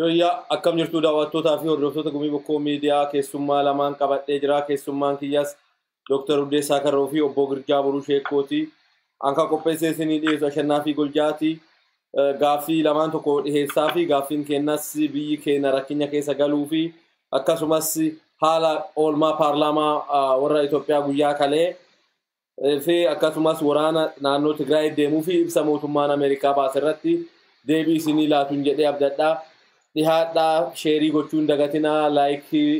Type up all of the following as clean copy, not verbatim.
Yooyyaa akkam jirtu daawwattootaa fi hordoftoota Gumii Bokkoo Miidiyaa keessummaa lamaan qabadhee jira. Keessummaan kiyyaas Dooktar Hundeessaa Karroo fi Obbo Girjaa Boruu Sheekkooti. Anka qopheessee isinii dhiyeessu Ashannaa fi Goljaati. Gaaffii lamaan tokko dhiyeessaa fi gaaffiin kennas biyyi keenya rakkina keessa galuu fi akkasumas haala oolmaa paarlaamaa warra Itoophiyaa guyyaa kalee fi akkasumas waraana naannoo Tigraay deemuu fi ibsa mootummaan Ameerikaa baase irratti deebii isinii laatuun jedhee abdadhaa. Dhihaadhaa sheerii gochuun dagatinaa laayikii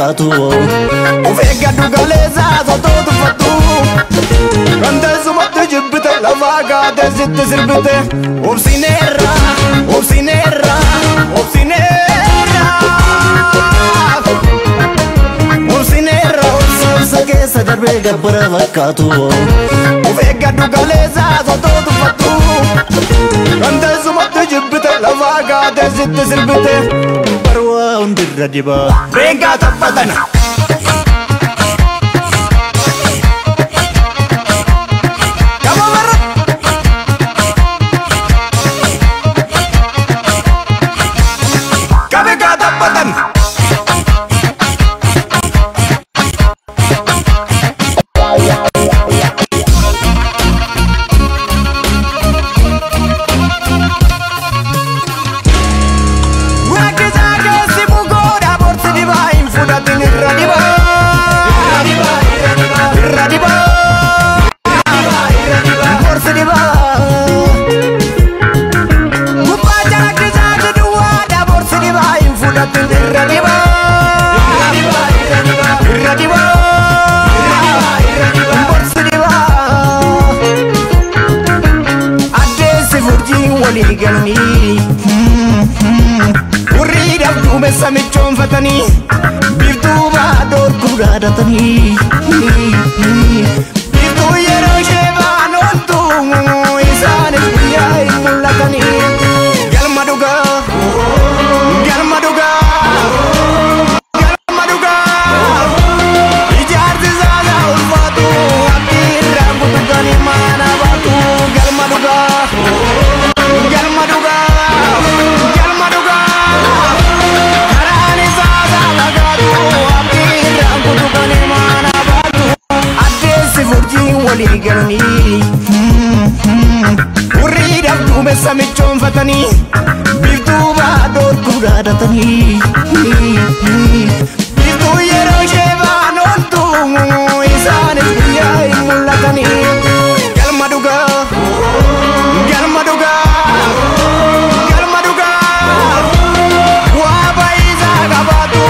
Of eeggadhu galeessaa sotoo tuffattu kan teessumatti jibbite lafaa kaatee sitti sirbite obsineerra obsineerra obsineerra obsineerra obsa keessa darbee gabbara fakkaatu of eeggadhu galeessaa sotoo tuffattu kan teessumatti jibbite lafaa kaatee sitti sirbite. Hundirra dibaa reengaa taphatana. Qabe kaa taphatan. Irra furjiin walii galanii hurriidhaaf duumessa michoonfatanii biiftuu baadhoorkuu dhaadatanii biiftuu yeroo ishee baan ooltu isaanis guyyaa hin mul'atanii galma dhugaa galma dhugaa galma dhugaa ijaarsi saasaa ulfaatu abdii irraan kutukanii mana baatu galma dhugaa galma dhugaa galma dhugaa karaan isaa saalagaatu abdii irraan kutukanii mana baatu addeessi furjiin walii galanii hurriidhaaf duumessa michoonfatanii biiftuu baadhoorkuu dhaadatanii biiftuu yeroo ishee baan ooltu isaanis guyyaa hin mul'atanii galma dhugaa galma dhugaa galma dhugaa waa baay'isaa qabaatu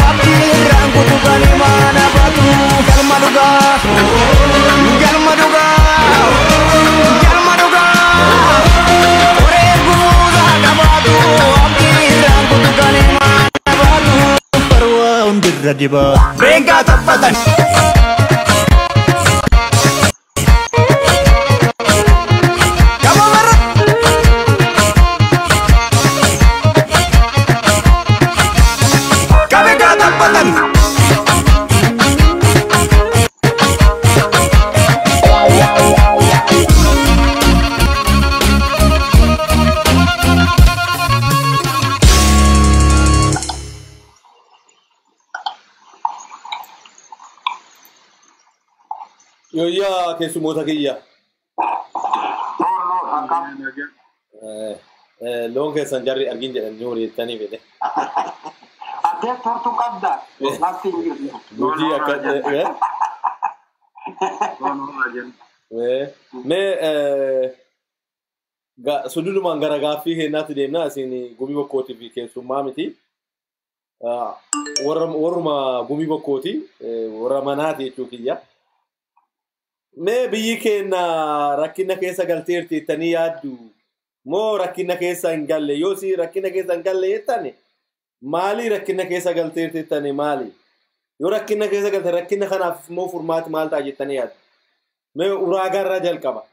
abdii irraan kutukanii mana baatu galma dhugaa galma dhugaa galma dhugaa qoree guutaa qabaatu abdii irraan kutukanii mana baatu barwaa hundirra dibaa reengaa taphatan. Yooyyaa keessummoota kiyya. Loon keessan jarri argin jedhanii horiittanii fedhe. Addee tortuu qabda. Natti hin jirtu. Gujii akka mee sululumaan gara gaaffii keenyaatti deemna isin gumii bokkootii fi keessummaa miti. Warruma gumii bokkooti warra manaati jechuu kiyya. Mee biyyi keenya rakkina keessa galteerti jettanii yaaddu moo rakkina keessa hin galle? Yoo si rakkina keessa hin galle jettani maali rakkina keessa galteerti jettani maali? Yoo rakkina keessa galte rakkina kanaaf immoo furmaati maal ta'a jettanii yaaddu? Mee uraagaa irraa jalqaba.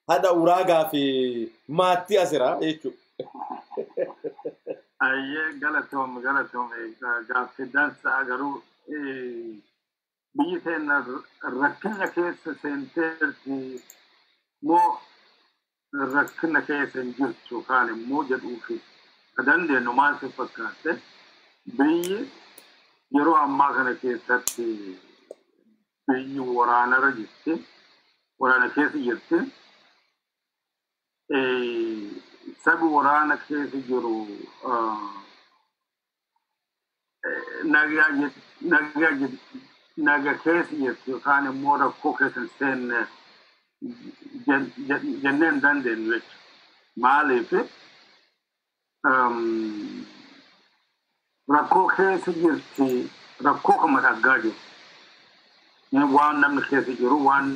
Haadha uraagaa fi maatti asira jechuudha. Ayyee galatoom galatoom gaaffii dansaa garuu biyyi keenya rakkina keessa seenteerti moo rakkina keessa hin jirtu kaan immoo jedhuufi ka dandeenyu maal si fakkaatte biyyi yeroo ammaa kana keessatti biyyi waraanarra jirti waraana keessa jirti sabi waraana keessa jiru nagaa keessa jirti yookaan immoo rakkoo keessa hin seenne jennee hin dandeenyu jechuudha. Maaliif rakkoo keessa jirti rakkoo kama dhaggaa jiru. Waan namni keessa jiru waan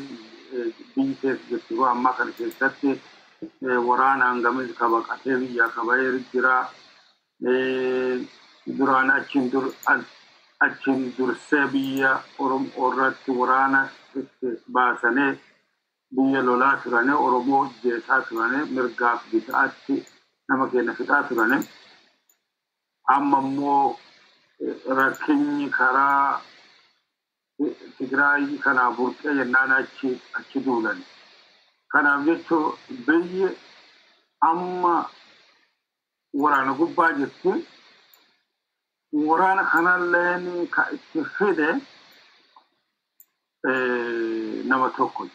biyyi keessa jirtu yeroo ammaa kana keessatti waraana hangamis kabaqatee biyyaa kaba'ee jira. Duraan achiin dursee biyya Oromoo irratti waraana itti baasanii biyya lolaa turanii Oromoo jeesaa turanii mirgaaf bitaatti nama keenya fixaa turanii amma immoo rakkinni karaa Tigraay kanaa burqee jennaan achi duulan. Kanaaf jechuun biyyi amma waraana gubbaa jirti. Waraana kanallee ka itti fide nama tokko.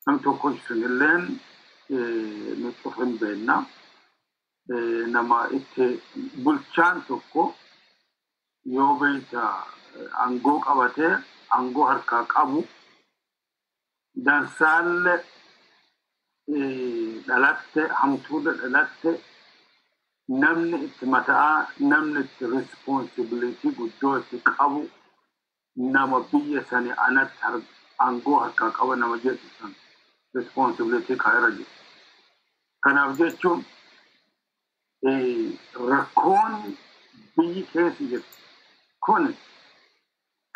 Namni tokko sunilleen nu cufa hin beekna. Nama itti bulchaan tokko yoo beekta aangoo qabatee aangoo harkaa qabu dansaalle dhalatte hamtuudha dhalatte namni itti mataa namni itti responsibility guddoo itti qabu nama biyya sani anatti aangoo harkaa qaba nama jedhu san responsibility kaa'eera jiru. Kanaaf jechuun rakkoon biyyi keessa jirtu kun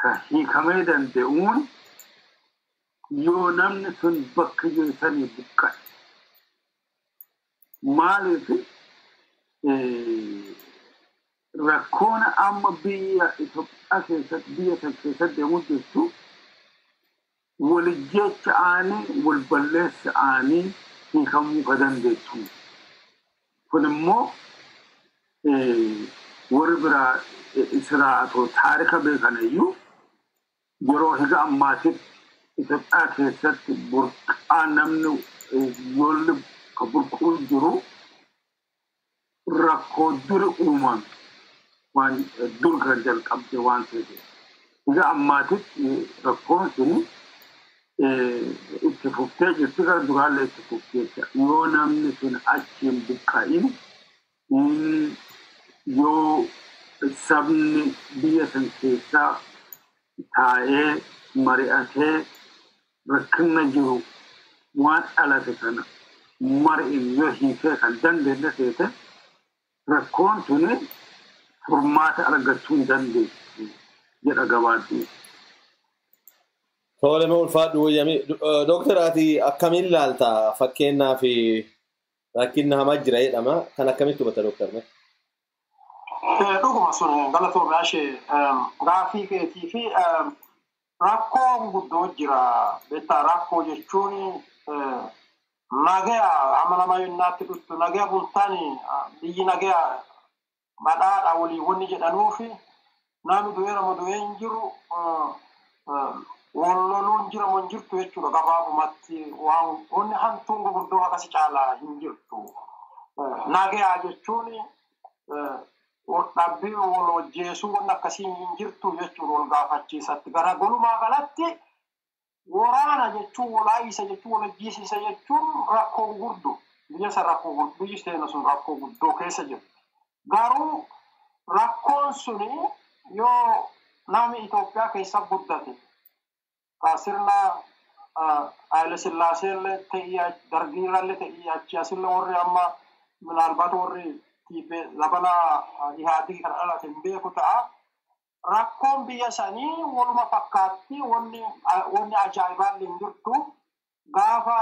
kan hiikamee danda'uun yoo namni sun bakka jiru sanii buqqa'e. Maaliif rakkoon amma biyya Itoophiyaa keessatti biyya san keessatti deemuu jirtu walijjecha'anii wal balleessa'anii hiikamuu ka dandeettu. Kun immoo warri biraa siraatoo taarika beekan iyyuu yeroo higa ammaatitti Itoophiyaa keessatti burqaa namni lolli ka burquu jiru rakkoo duri uumame waan dur kan jalqabde waan ta'eef. Higa ammaatitti rakkoon suni itti fuftee jirti gara duraallee itti fuftee jirti. Yoo namni sun achiin buqqa'in yoo sabni biyya san keessaa taa'ee mari'atee rakkina jiru waan dhalate kana mari'in yoo hiikee kan dandeenye ta'e rakkoon suni furmaata argachuu hin dandeessu jedha gabaabduu. Tole ulfaadhu wayyami. Dooktar ati akkamiin ilaalta fakkeenyaaf rakkinni hamaa jira jedhama. Kan akkamitti hubata dooktar? Dhuguma sun galatoomii ishee gaafii keetii fi rakkoo guddoo jira. Beektaa rakkoo jechuun nagaya amma nama yennaatti dhuftu nagaya bultaani biyyi nagaya badhaadha walii wanni jedhanuufi namni du'eera moo du'ee hin jiru wal loluun jira moo hin jirtu jechuudha gabaabumatti waan wanni hantuun gurguddoo akkasi caalaa hin jirtu. Nagayaa jechuun dhabbii wal hojjeesuu wanni akkasii hin jirtu jechuudha wal gaafachiisatti. Gara golumaa galatti waraana jechuun wal haayisa jechuun wal ajjeesiisa jechuun rakkoo gurguddoo biyya san rakkoo gurguddoo biyyi seena sun rakkoo guddoo keessa jirti. Garuu rakkoon suni yoo namni Itoophiyaa keessa guddate ka sirna Haile Sillaaseellee ta'ii Dargiirrallee ta'ii achi asillee warri amma minaalbaat warri labana Ihaadig kan dhalate hin beeku ta'a. Rakkoon biyya sanii waluma fakkaatti wanni ajaa'ibaan hin jirtu gaafa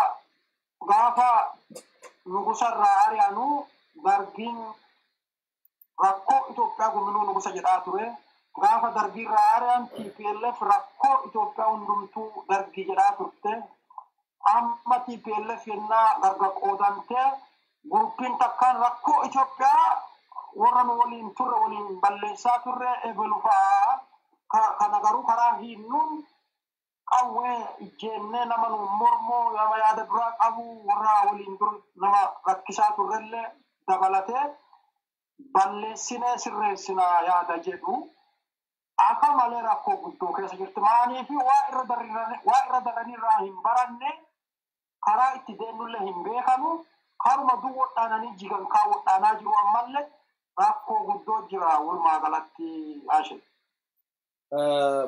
nugusarraa ari'anu Dargiin rakkoo Itoophiyaa guminuu nugusa jedhaa ture. Gaafa Dargiirraa ari'an TPLF rakkoo Itoophiyaa hundumtuu Dargii jedhaa turte. Amma TPLF yennaa gargar qoodamtee guruppiin takkaan rakkoo Itoophiyaa warra nu waliin turre waliin balleessaa turre ebelu fa'aa kana garuu karaa hiinnuun qawwee ijjeennee nama nu mormoo nama yaada duraa qabu warra waliin dur nama rakkisaa turrellee dabalatee balleessinee sirreessinaa yaada jedhu akka malee rakkoo guddoo keessa jirti. Maaliif waa irra darranirraa hin baranne karaa itti deemnullee hin beekanu karuma duwwadhaananii jigan kaawwadhaanaa jiru ammallee rakkoo guddoo jira walumaa galatti ashe.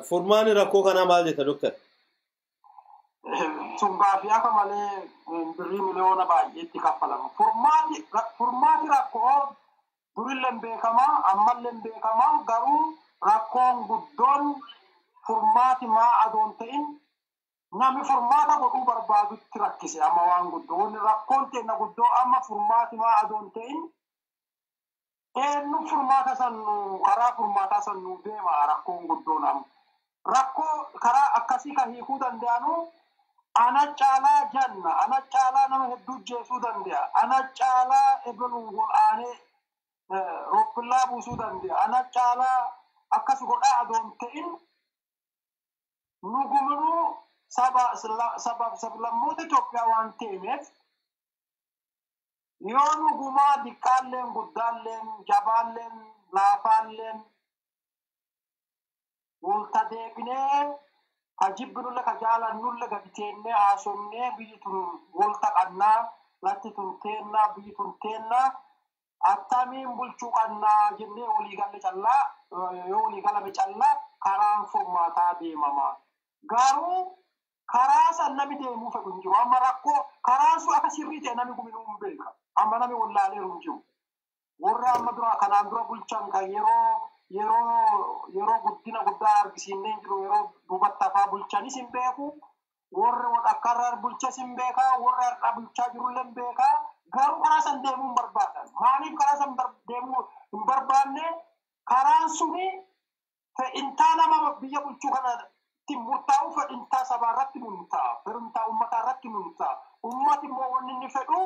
Furmaanni rakkoo kanaa maal jetta dooktar? Sun gaafii akka malee birrii miliyoona baay'eetti kaffalama. Furmaati rakkoo durillee beekamaa ammallee beekamaa garuu rakkoon guddoon furmaati maa adoon ta'in namni furmaata godhuu barbaadutti rakkise amma waan guddoo wanni rakkoon teenna guddoo amma furmaati maa adoon ta'in eenyu furmaata san karaa furmaataa san nu deema rakkoon guddoon amma. Rakkoo karaa akkasii kan hiikuu danda'anu ana caalaa janna ana caalaa nama hedduu jeesuu danda'a ana caalaa ebelu wal aanee roppillaa buusuu danda'a ana caalaa akkas godhaa adoon ta'in nu guminuu sabaaf sablammoota Itoophiyaa waan ta'eef yoo nu gumaa diqqaalleen guddaalleen jabaalleen laafaalleen walta deebinee ka jibbinulle ka jaalannulle gadi teennee haasofnee biyyi tun walta qannaa latti tun teennaa biyyi tun teennaa attamiin bulchuu qannaa jennee walii galle callaa yoo walii galame callaa karaan furmaataa deemama. Garuu karaa san namni deemuu fedhu hin jiru. Amma rakkoo karaan sun akka sirrii ta'e namni guminuu hin beeka. Amma namni wallaaleeru hin jiru. Warra amma dura kanaan dura bulchan kan yeroo guddina guddaa argisiisnee hin jiru, yeroo duubatti hafaa bulchanis hin beeku. Warri akkarra bulchas hin beekaa, warri har'a bulchaa jirullee hin beekaa. Garuu karaa san deemuu hin barbaadan. Maaliif karaa san deemuu hin barbaanne? Karaan suni fedhintaa nama biyya bulchuu kanatti murtaa'u, fedhintaa sabaa irratti murtaa'a, fedhintaa uummataa irratti murtaa'a. Uummati immoo wanni inni fedhu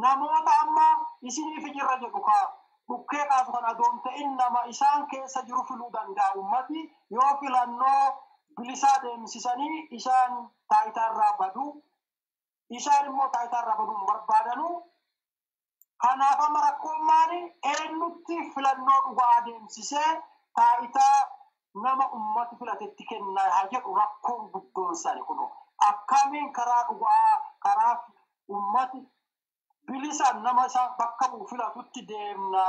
namoota amma isiniif jirra jedhu kaa dhukkee kaasu kana adoon ta'in nama isaan keessa jiru filuu danda'a uummati. Yoo filannoo bilisaa deemsisanii isaan taayitaarraa badu, isaan immoo taayitaarraa baduu hin barbaadanu. Kanaaf amma rakkoon maali? Eenyutti filannoo dhugaa adeemsisee taayitaa nama ummati filatetti kenna haa jedhu rakkoon guddoon sani kun. Akkamiin karaa dhugaa, karaa ummati bilisaan nama isaa bakka bu'u filatutti deemna?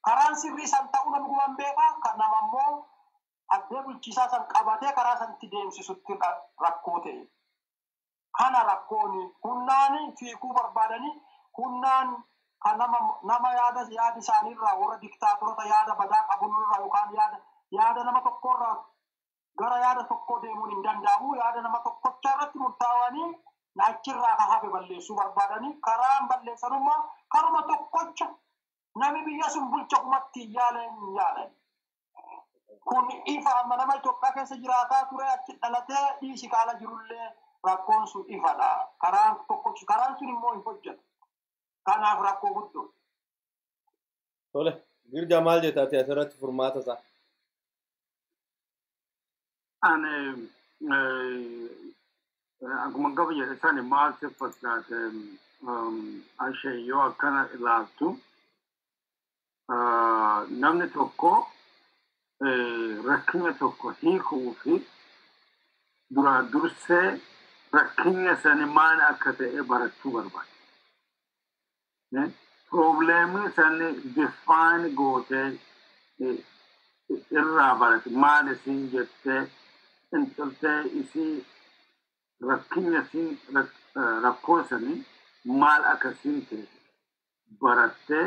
Karaan sirrii san ta'uu namni gumaan beekaa, kan nama immoo addee bulchiisaa san qabatee karaa sanatti deemsisutti rakkoo ta'e. Kana rakkoon humnaan fiiguu barbaadanii, humnaan kan nama yaada isaaniirraa, warra diktaatorota yaada badaa qabanirraa yookaan yaada nama tokkorraa gara yaada tokkoo deemuun hin danda'amu. Yaada nama tokkochaa irratti murtaawanii achirraa kan hafe balleessuu barbaadanii, karaan balleessanummaa karuma tokkocha namni biyya sun bulcha kumatti yaalan yaalan. Kun ifa amma nama Itoophiyaa keessa jiraataa ture, achi dhalatee dhiisi kaala jirullee rakkoon sun ifadha. Karaan tokkochi karaan sun immoo hin hojjetu. Kanaaf rakkoo guddoo. Tole, Girjaa maal jetta ati asirratti furmaata isaa? Ani akkuma gaba jedhe sani maal si fakkaate ashee yoo akkana ilaaltu, namni tokko rakkina tokko hiikuu fi duraa dursee rakkina sani maal akka ta'e barachuu barbaada. Probleemii sani define gootee irraa barate, maal isin jettee intaltee isii rakkina siin rakkoo sani maal akka siin ta'e barattee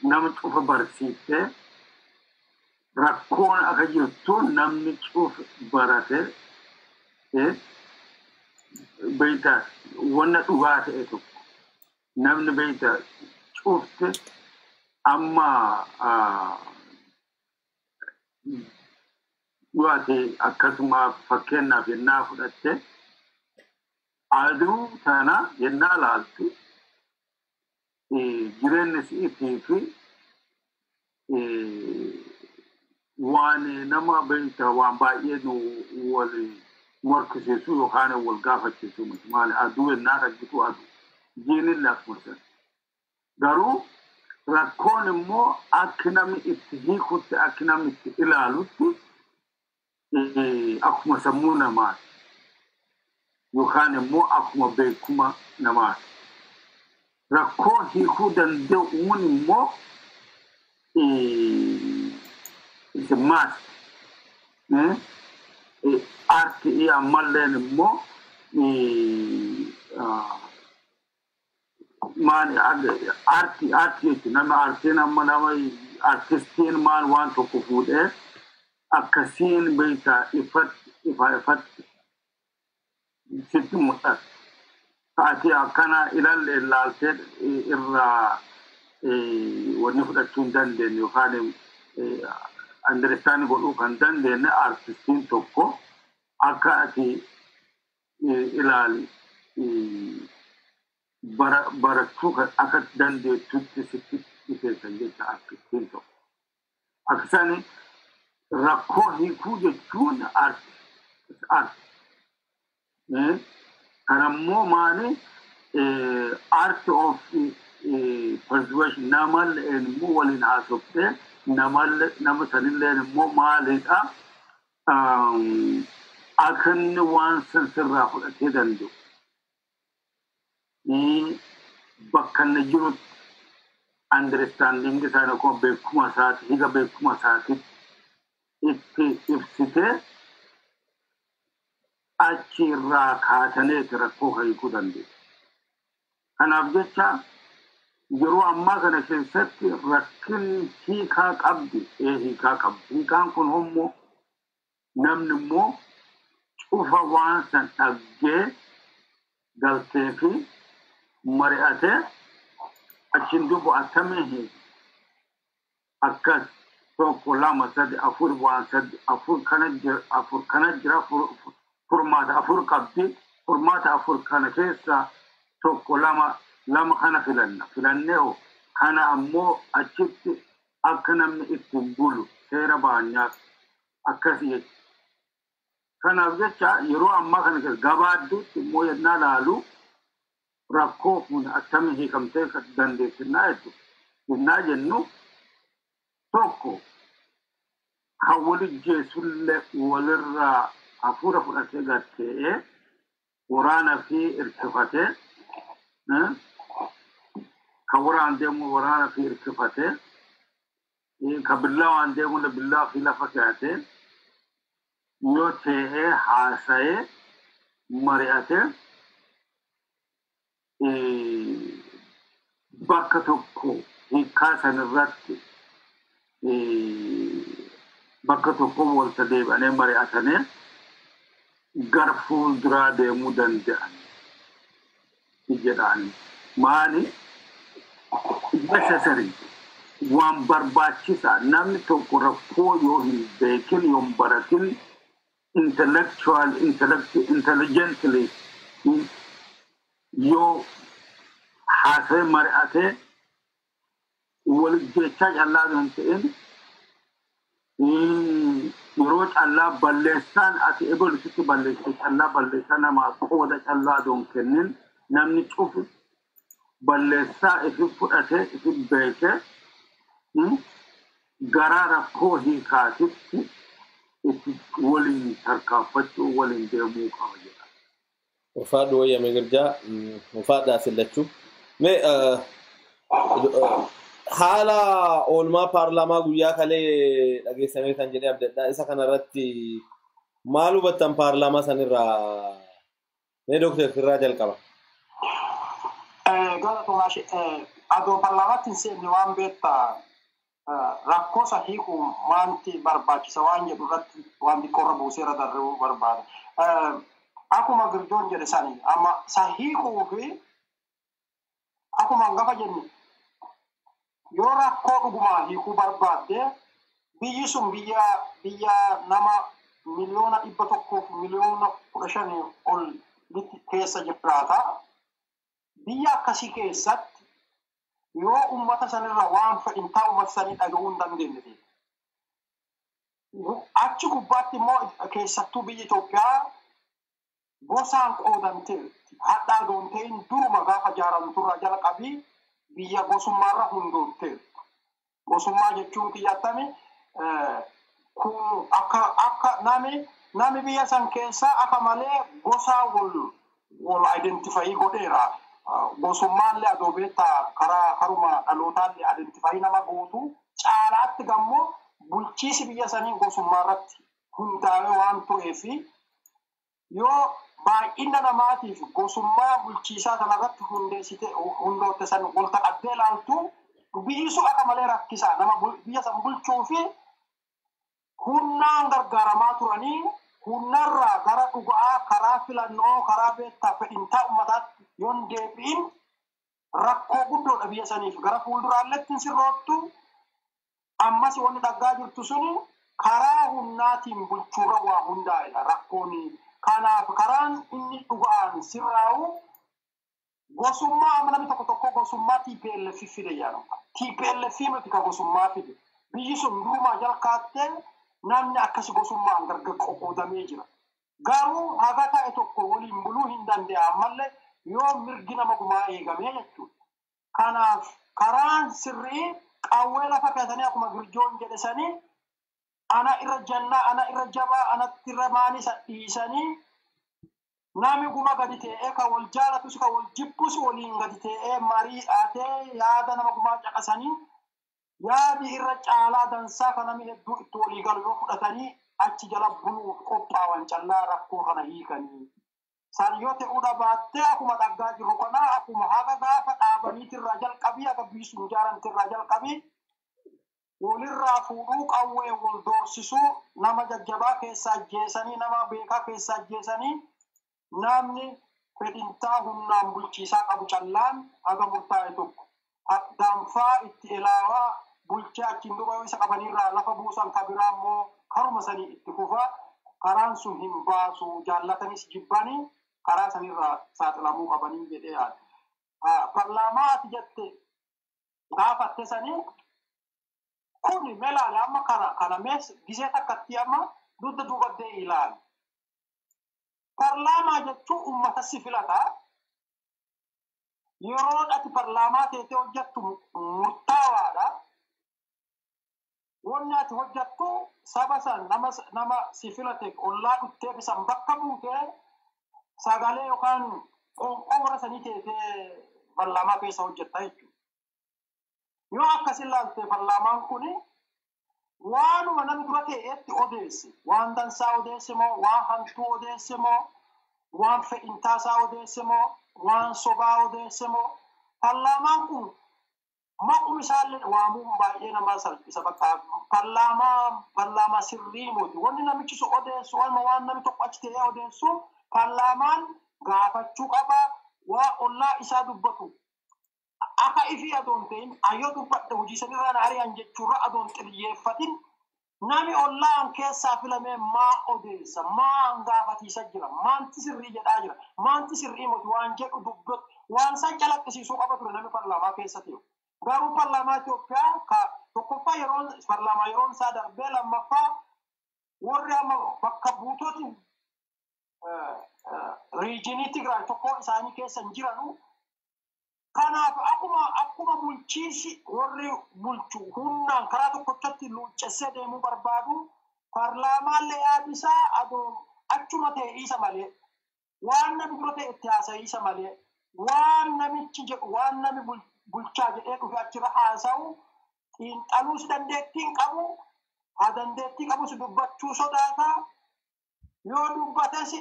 nama cufa barsiiftee, rakkoon akka jirtu namni cufa barate beekta, wanna dhugaa ta'e tokko namni beekta cufte. Amma dhugaate akkasuma fakkeenyaaf yennaa fudhatte, aduu tana yennaa laaltu, jireenya si'iitii fi waan nama beekta waan baay'ee nu wal morkisiisu yookaan wal gaafachiisu miti. Maali, aduu yennaa dhaggitu aduu jiinillee akkuma sana. Garuu rakkoon immoo akka namni itti hiikutti, akka namni itti ilaalutti, akkuma sammuu namaati yookaan immoo akkuma beekuma namaati. Rakkoo hiikuu danda'uun immoo is a must. Artii ammalleen immoo maali, artii jechuun nama artiin amma nama artistiin maal waan tokko fuudhee akkasiin beektaa ifatti ifa ifatti sitti mul'ata. Ati akkana ilaalle ilaaltee irraa wanni fudhachuu hin dandeenye yookaan understand godhuu kan dandeenye, artistiin tokko akka ati ilaali barachuu akka dandeettutti sitti dhufeessan jecha artistiin tokko. Akkasani rakkoo hiikuu jechuun arti. Arti. Kanammoo maali, art of persuasion, namalleen immoo waliin haasoftee nama sanilleen immoo maalidha akka inni waan san sirraa fudhatee danda'u. Bakka inni jirutti understanding isaa akkuma beekuma isaati higa beekuma isaatitti itti ibsitee. Achi irraa kaataneeti rakkoo hiikuu dandeessu. Kanaaf jecha yeroo ammaa kana keessatti rakkinni hiikaa qabdi, hiikaa qabdi. Hiikaan kun immoo namni immoo cufa waan san dhaggee galtee fi mari'atee achiin duuba attamiin hiiku. Akkas tokko, lama, sadi, afur, waan sadi, afur kana jira, afur kana jira, furmaata afur qabdi. Furmaata afur kana keessa tokko, lama, lama kana filanna. Filannee hoo kana ammoo achitti akka namni ittiin bulu seera baanyaaf akkasii jechuudha. Kanaaf jecha yeroo ammaa kana keessa gabaadduutti immoo yennaa laalu rakkoo kun attamiin hiikamtee dandeessinnaa jechuudha. Yennaa jennu tokko kan walijjeessullee walirraa hafuura fudhatee gattee waraana fi hirkifatee, kan waraan deemu waraana fi hirkifatee, kan billaa waan deemu billaa fi lafa kaa'atee yoo ta'ee haasa'ee mari'atee bakka tokko hiikaa sanirratti bakka tokko walta deebi'anii mari'atanii gara fuulduraa deemuu danda'an jedhaan. Maali necessary waan barbaachisaa namni tokko rakkoo yoo hin beekin, yoo hin baratin, intellectual intelligently yoo haasa'ee mari'atee walijjechaa callaa hin ta'in, yeroo callaa balleessaan ati ebalu sitti balleessite callaa balleessaa namaa qooda callaa doon kennin, namni cufi balleessaa ifi fudhatee ifi beekee gara rakkoo hiikaatitti itti waliin tarkaanfachuu, waliin deemuu qaba jedha. Ulfaadhu wayyame Girjaa, ulfaadhaa sillachuu. Mee haala oolmaa paarlaamaa guyyaa kalee dhageessanii kan jedhee abdadhaa, isa kanarratti maal hubattan paarlaamaa sanirraa? Mee Dooktar Firraa jalqaba. Galatoomaa, adoo paarlaamaatti hin seenne waan beektaa rakkoo isa hiikuu maanti barbaachisa waan jedhu irratti waan xiqqoorra buuseera darbuu barbaada. Akkuma Girjoon jedhe sani amma isa hiikuu fi akkuma hangafa jenne yoo rakkoo dhugumaan hiikuu barbaadde, biyyi sun biyya nama 115,000,000 ol keessa jiraata. Biyya akkasii keessatti yoo uummata sanirra waan fedhintaa uummata sanii dhaga'uu hin dandeenye. Achi gubbaatti immoo keessattuu biyyi Itoophiyaa gosaan qoodamteerti. Hadhaa doonteen duruma gaafa ijaaramturraa jalqabii biyya gosummaarra hundoofteerti. Gosummaa jechuun kiyyattami kun akka nami biyya san keessaa akka malee gosaa wal identify godheera. Gosummaallee adoo beektaa karaa karuma dhalootaallee identify nama gootu caalaatti gammoo bulchiisi biyya sanii gosummaa irratti hundaa'ee waan tureefi yoo baay'ina namaatiif gosummaa bulchiisaa kanarratti hundeessite hundootte san wal taqaddee ilaaltu, biyyi sun akka malee rakkisaa nama biyya san bulchuu fi humnaan gargaaramaa turanii humnarraa gara dhugaa karaa filannoo karaa beektaa fedhintaa uummataatti yoon deebi'in rakkoo guddoodha biyya saniif gara fuulduraalletti hin sirroottu. Ammas wanni dhaggaa jirtu suni karaa humnaatiin bulchuurra waa hundaa'edha rakkoon. Kanaaf karaan inni dhugaan sirraa'u gosummaa amma namni tokko tokko gosummaa TPLF fide jedhama. TPLF miti ka gosummaa fide. Biyyi sun durumaa jalqaattee namni akkas gosummaan gargar qoqqoodamee jira. Garuu haga ta'e tokko waliin buluu hin danda'a ammallee yoo mirgi nama gumaa eegamee jechuudha. Kanaaf karaan sirrii qawwee lafa keessanii akkuma Girjoon jedhe sanii ana irra jannaa, ana irra jabaa, anatti irra maanii dhiisanii namni guma gadi ta'ee kan wal jaalatus kan wal jibbus waliin gadi ta'ee mari'atee yaada nama gumaa caqasanii yaadi irra caalaa dansaa kan namni hedduu itti walii galu yoo fudhatanii achi jala buluuf qophaawan callaa rakkoo kana hiikanii. San yoo ta'uu baattee akkuma dhaggaa jirru kana akkuma haga gaafa dhaabaniitirraa jalqabii haga biisuun ijaaramtirraa jalqabii walirraa fuudhuu qawwee wal doorsisuu nama jajjabaa keessa ajjeesanii nama beekaa keessa ajjeesanii namni fedhintaa humnaan bulchiisaa qabu callaan haga murtaa'e tokko danfaa itti ilaawaa bulchaa achiin duuba yoo isa qabanirraa lafa buusan kabiraa immoo karuma sanii itti fufaa karaan sun hin baasu jaallatanis jibbanii karaa sanirraa saaxilamuu qabanii jedhee yaada. Parlaamaa ati jette gaafatte sanii kuni melaale amma kana mees gisee takkatti amma dugda duubaddee ilaali. Parlaamaa jechuun uummata si filata. Yeroo ati parlaamaa teetee hojjettu murtaawaadha. Wanni ati hojjettu saba san nama si filate ollaa dhufteef san bakka buutee sagalee yookaan qoonqoo warra sanii teetee parlaamaa keessa hojjetta jechuudha. Yoo akkas ilaalte parlaamaan kuni waanuma namni dura ta'etti odeesse waan dansaa odeesse moo waan hantuu odeesse moo waan fedhintaasaa odeesse moo waan sobaa odeesse moo parlaamaan kun maqum isaallee waamuun baay'ee nama salphisa bakka parlaamaa sirrii miti wanni namichi sun odeessu waan namni tokko achi ta'ee odeessu parlaamaan gaafachuu qaba waa ollaa isaa dubbatu. Akka ifii adoon ta'in ayyoo dubbadhe hojii sanirraa na ari'an jechuurra adoon xiyyeeffatin nami ollaan keessaa filamee maa odeessa maan gaafatiisa jira maanti sirrii jedhaa jira maanti sirrii miti waan jedhu dubbatu waan san calaqqisiisuu qaba ture nami parlaamaa keessa ta'u. Garuu parlaamaa Itoophiyaa tokkoffaa yeroon parlaamaa yeroon isaa darbee lammaffaa warri amma bakka buutoti riijinii Tigraay tokkoon isaanii keessa hin jiranu. Kanaaf akkuma bulchiisi warri bulchu humnaan karaa tokkochatti luuccessee deemuu barbaadu parlaamaallee yaadisaa adoon achuma ta'e isa malee waan namni dura ta'e itti haasa'iisa malee waan namichi jedhu waan nami bulchaa jedhee dhufe achirra haasa'u xiinxaluus dandeettii hin qabu haa dandeettii qabus dubbachuu sodaata yoo dubbates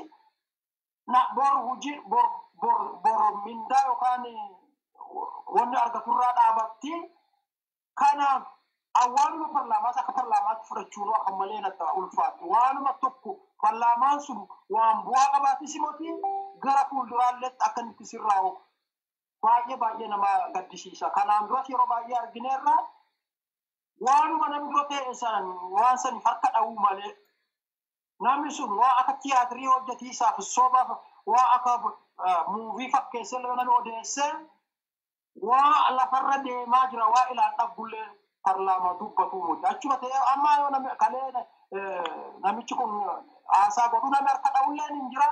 na bor hojii bor bor bor mindaa yookaan wanni argaturraa dhaabatti kanaaf waanuma parlaamaas akka parlaamaatti fudhachuun akka malee natti ulfaatu waanuma tokko parlaamaan sun waan bu'aa qabaatis miti gara fuulduraallee akka inni sirraa'u baay'ee baay'ee nama gaddisiisa. Kanaan duras yeroo baay'ee argineerra waanuma namni dura ta'e san waan san harka dha'uu malee namni sun waa akka tiyaatirii hojjetiisaaf soba waa akka muuvii fakkeessee namni odeessee waa lafarra deemaa jira waa ilaan dhabbullee parlaamaa dubbatu miti. Achuma ta'ee amma yoo namni kalee namichi kun haasaa godhu namni harka dha'ullee hin jira.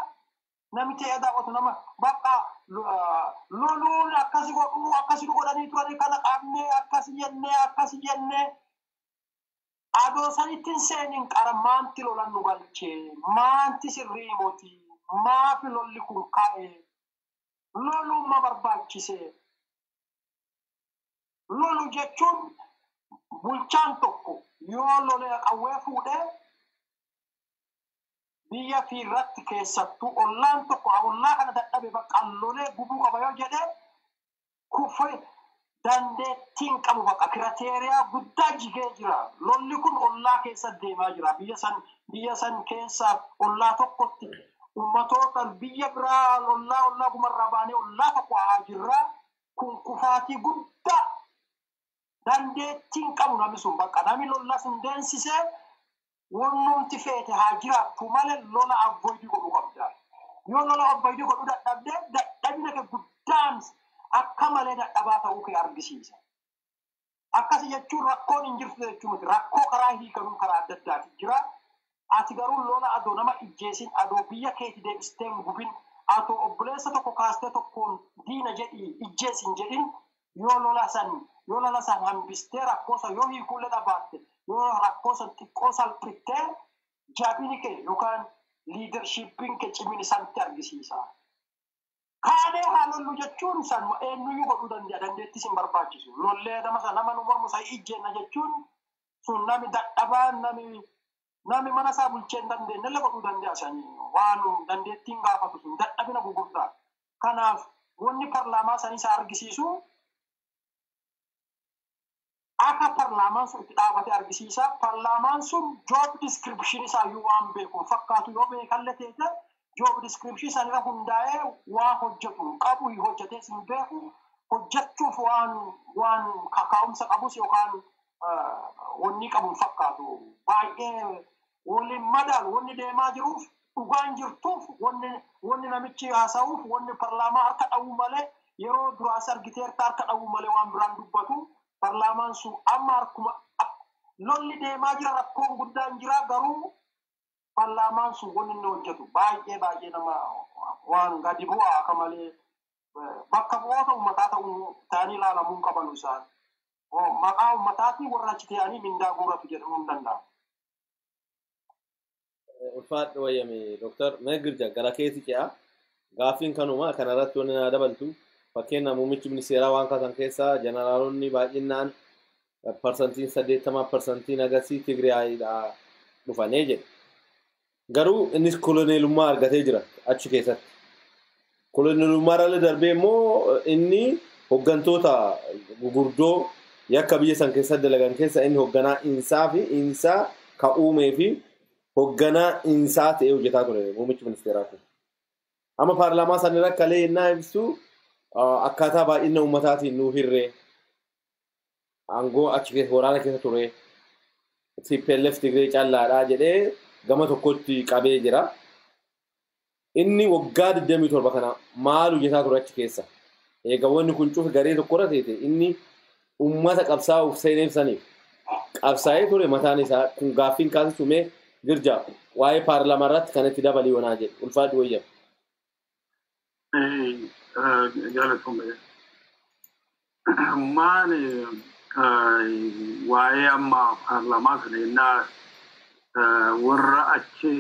Namni ta'ee daawwatu nama bakka loluun akkasi godhuu akkasi nu godhanii turanii kana qabnee akkasi jennee akkasi jennee adoo sanitti hin seeniin qara maanti lolan nu galchee maanti sirrii moti maafi lolli kun ka'e loluun ma barbaachise. Lolu jechuun bulchaan tokko yoo lolee qawwee fuudhee biyya fiirratti keessattuu ollaan tokko ollaa kana dadhabe bakka lolee gubuu qaba yoo jedhee kufee dandeettiin qabu bakka kirateeriyaa guddaa jigee jira. Lolli kun ollaa keessa deemaa jira. Biyya san keessa ollaa tokkotti ummatoota biyya biraa ollaa ollaa gumarraa baanee ollaa tokko haa jirra. Kun kufaatii guddaa dandeettiin qabu namni sun bakka namni lolla sun deensisee wannumti feete haa jiraattu malee lola avoidii godhuu qabda. Yoo lola avoidii godhuu dadhabde dadhabina kee guddaan akka malee dadhabaa ta'uu kee argisiisa. Akkasi jechuun rakkoon hin jirtu jechuu miti. Rakkoo karaa hiikanuun karaa adda addaati jira. Ati garuu lola adoo nama ijjeesin adoo biyya keeti deebistee hin gubin atoo obboleessa tokko kaastee tokkoon diina jedhii ijjeesin jedhin yoo lola san hambistee rakkoo san yoo hiikuullee dhabaatte yoo rakkoo san xiqqoo salphittee jabini kee yookaan liidarshiippiin kee cimini santti argisiisa. Kaanee haa lollu jechuun san eenyuyyuu godhuu danda'a dandeettis hin barbaachisu. Lollee nama sana nama nu mormu san ijjeenna jechuun sun nami dadhabaan nami Namni mana isaa bulchee hin dandeenye illee godhuu danda'a sanii waan dandeettiin gaafatu sun dadhabina gurguddaa. Kanaaf wanni parlaamaa sanii isa argisiisu akka parlaamaan sun itti dhaabate argisiisa. Parlaamaan sun job description isaa iyyuu waan beeku fakkaatu yoo beekallee ta'e job description isaanirra hundaa'ee waan hojjetu qabu hojjetees hin beeku hojjechuuf waan kakaa'umsa qabus yookaan wanni qabu hin fakkaatu. Baay'ee waliin madaalu wanni deemaa jiruuf dhugaan jirtuuf wanni namichi haasa'uuf wanni parlaamaa harka dha'uu malee yeroo duraas argiteerta harka dha'uu malee waan biraan dubbatu. Parlaamaan sun amma harkuma lolli deemaa jira rakkoon guddaan jira garuu parlaamaan sun wanni inni hojjetu baay'ee baay'ee nama waan gadi bu'aa akka malee bakka bu'oota uummataa ta'anii ilaalamuu hin qabanu isaan. Maqaa uummataatiin warra achi ta'anii mindaa guuratu jedhamuu hin danda'amu. Ulfaadhu wayyame Dooktar Mee Girja gara keessa ce'a. Gaaffiin kanuma kanarratti wanni naa dabaltu fakkeenya muummichi ministeeraa waan kaasan keessaa jeneraalonni baay'inaan 80% agarsiis Tigraayidhaa dhufanii jedhe. Garuu innis koloneelummaa argatee jira achi keessatti. Koloneelummaa irra darbee immoo inni hooggantoota gurguddoo yakka biyya san keessatti dalagan keessa inni hoogganaa insaa fi insaa ka uumee fi hoogganaa insaa ta'ee hojjetaa ture muummichi ministeeraa kun. Amma paarlaamaa san irra kalee innaa ibsu akkaataa baay'ina uummataatiin nuu hirree aangoo achi keessa waraana keessa ture TPLF Tigree callaadhaa jedhee gama tokkotti qabee jira. Inni waggaa 27 kana maal hojjetaa ture achi keessa? Egaa wanni kun cufe garee tokkorra teete inni uummata qabsaa'uuf seeneef saniif qabsaa'ee ture mataan isaa kun gaaffiin kaasisu mee Girja waa'ee paarlaamaa irratti kan itti dabalii wanaa jedhu ulfaadhu wayyama. Jaalatuma. Maali waa'ee amma paarlaamaa kana innaa warra achi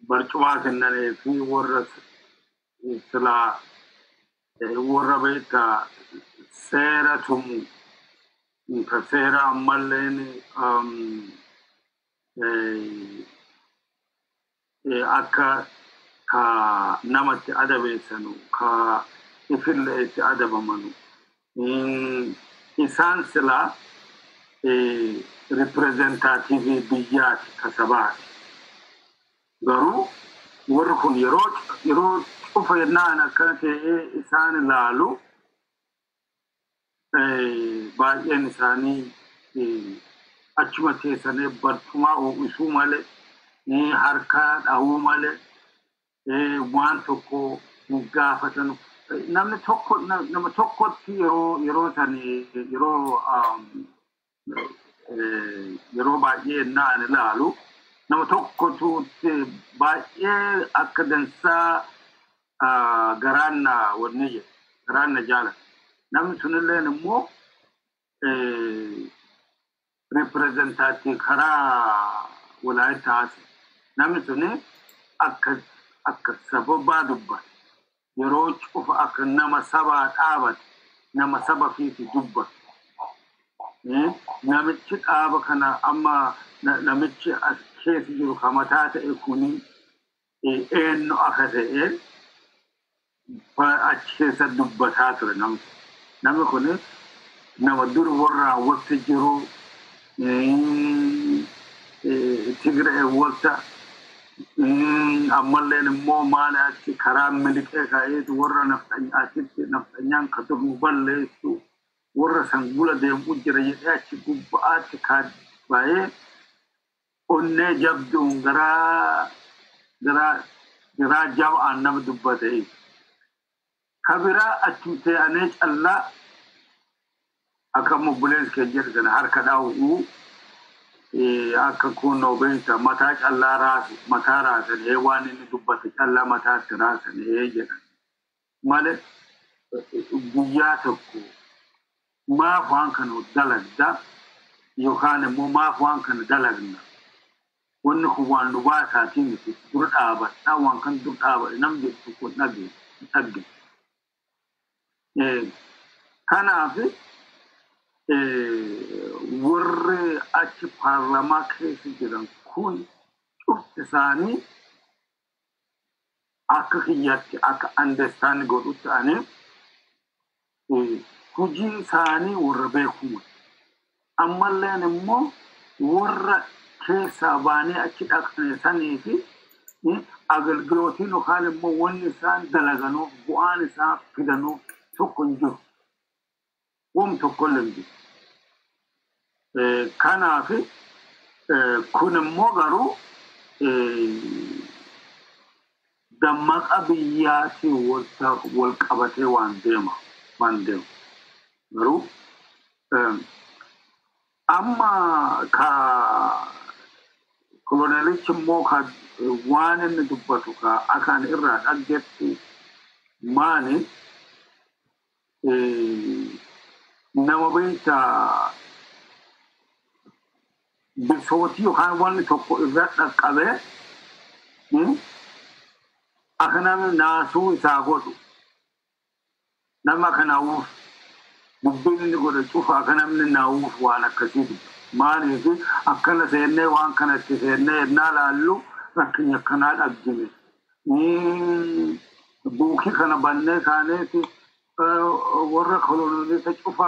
barcumaa kennanii fi warra silaa warra beektaa seera tumu ka seera ammalleen akka ka namatti adabeessanu ka ifillee itti adabamanu isaan silaa ripireezentaatiivii biyyaati ka sabaati. Garuu warri kun yeroo cufa yennaan akkana ta'ee isaan ilaalu baay'een isaanii achuma teessanii barcumaa uwwisuu malee harka dha'uu malee waan tokko hin gaafatan. Namni tokko nama tokkotti yeroo san yeroo baay'ee naan ilaalu nama tokkotu baay'ee akka dansaa garaan na wanni jedhe garaan na jaalata. Namni sunilleen immoo ripireezentaatii karaa Walaayittaati. Namni suni akka sababaa dubbata. Yeroo cufa akka nama sabaa dhaabate nama saba fiiti dubbata. Namichi dhaaba kana amma namichi as keessa jiru ka mataa ta'e kuni eenyu akka ta'e achi keessa dubbataa ture namni. Namni kun nama dur warraa waqti jiru Tigree waqta ammalleen immoo maal achi karaa miliqee ka'eetu warra achitti nafxanyaan ka dur nu balleessu warra san gula deemu jira jedhee achi gubbaatti baay'ee onnee jabduun garaa jabaan nama dubbate. Ka biraa achum ta'anii callaa akka obboleessi keenya jedhu kana harka dhaa'uu akka kun obeessa mataa callaa raasu mataa raasanii waan inni dubbate callaa mataatti raasanii jedhan. Malee guyyaa tokko maaf waan kana dalagda yookaan immoo maaf waan kana dalagna wanni kun waan nu baasaatii miti dur dhaabadha waan kan dur dhaabadhe nam jedhu tokko hin dhagge. Kanaaf Warri achi paarlaamaa keessa jiran kun cufti isaanii akka kiyyaatti akka understand godhutti ani hojii isaanii warra beekuma. Ammalleen immoo warra keessaa baanee achi dhaqne sanii fi agalgilootiin yookaan immoo wanni isaan dalaganuuf bu'aan isaan fidanuuf tokko hin jiru. Wam tokko illee hin jiru. Kanaaf kun immoo garuu dammaqa biyyaatiin wal qabatee waan deema waan deemu. Garuu amma ka koloneelichi immoo ka waan inni dubbatu ka akaan irraa dhaggetti maani nama beektaa bisootii yookaan wanni tokko irra dhaqqabee akka namni naasuu isaa godhu nama akka naawuuf dubbiin inni godhe cufa akka namni naawuuf waan akkasii dubba. Maaliif akkana seennee waan kanatti seennee ennaa laallu rakkinya akkanaa dhaggine. Buukii kana bannee kaaneeti warra kolonoolota cufa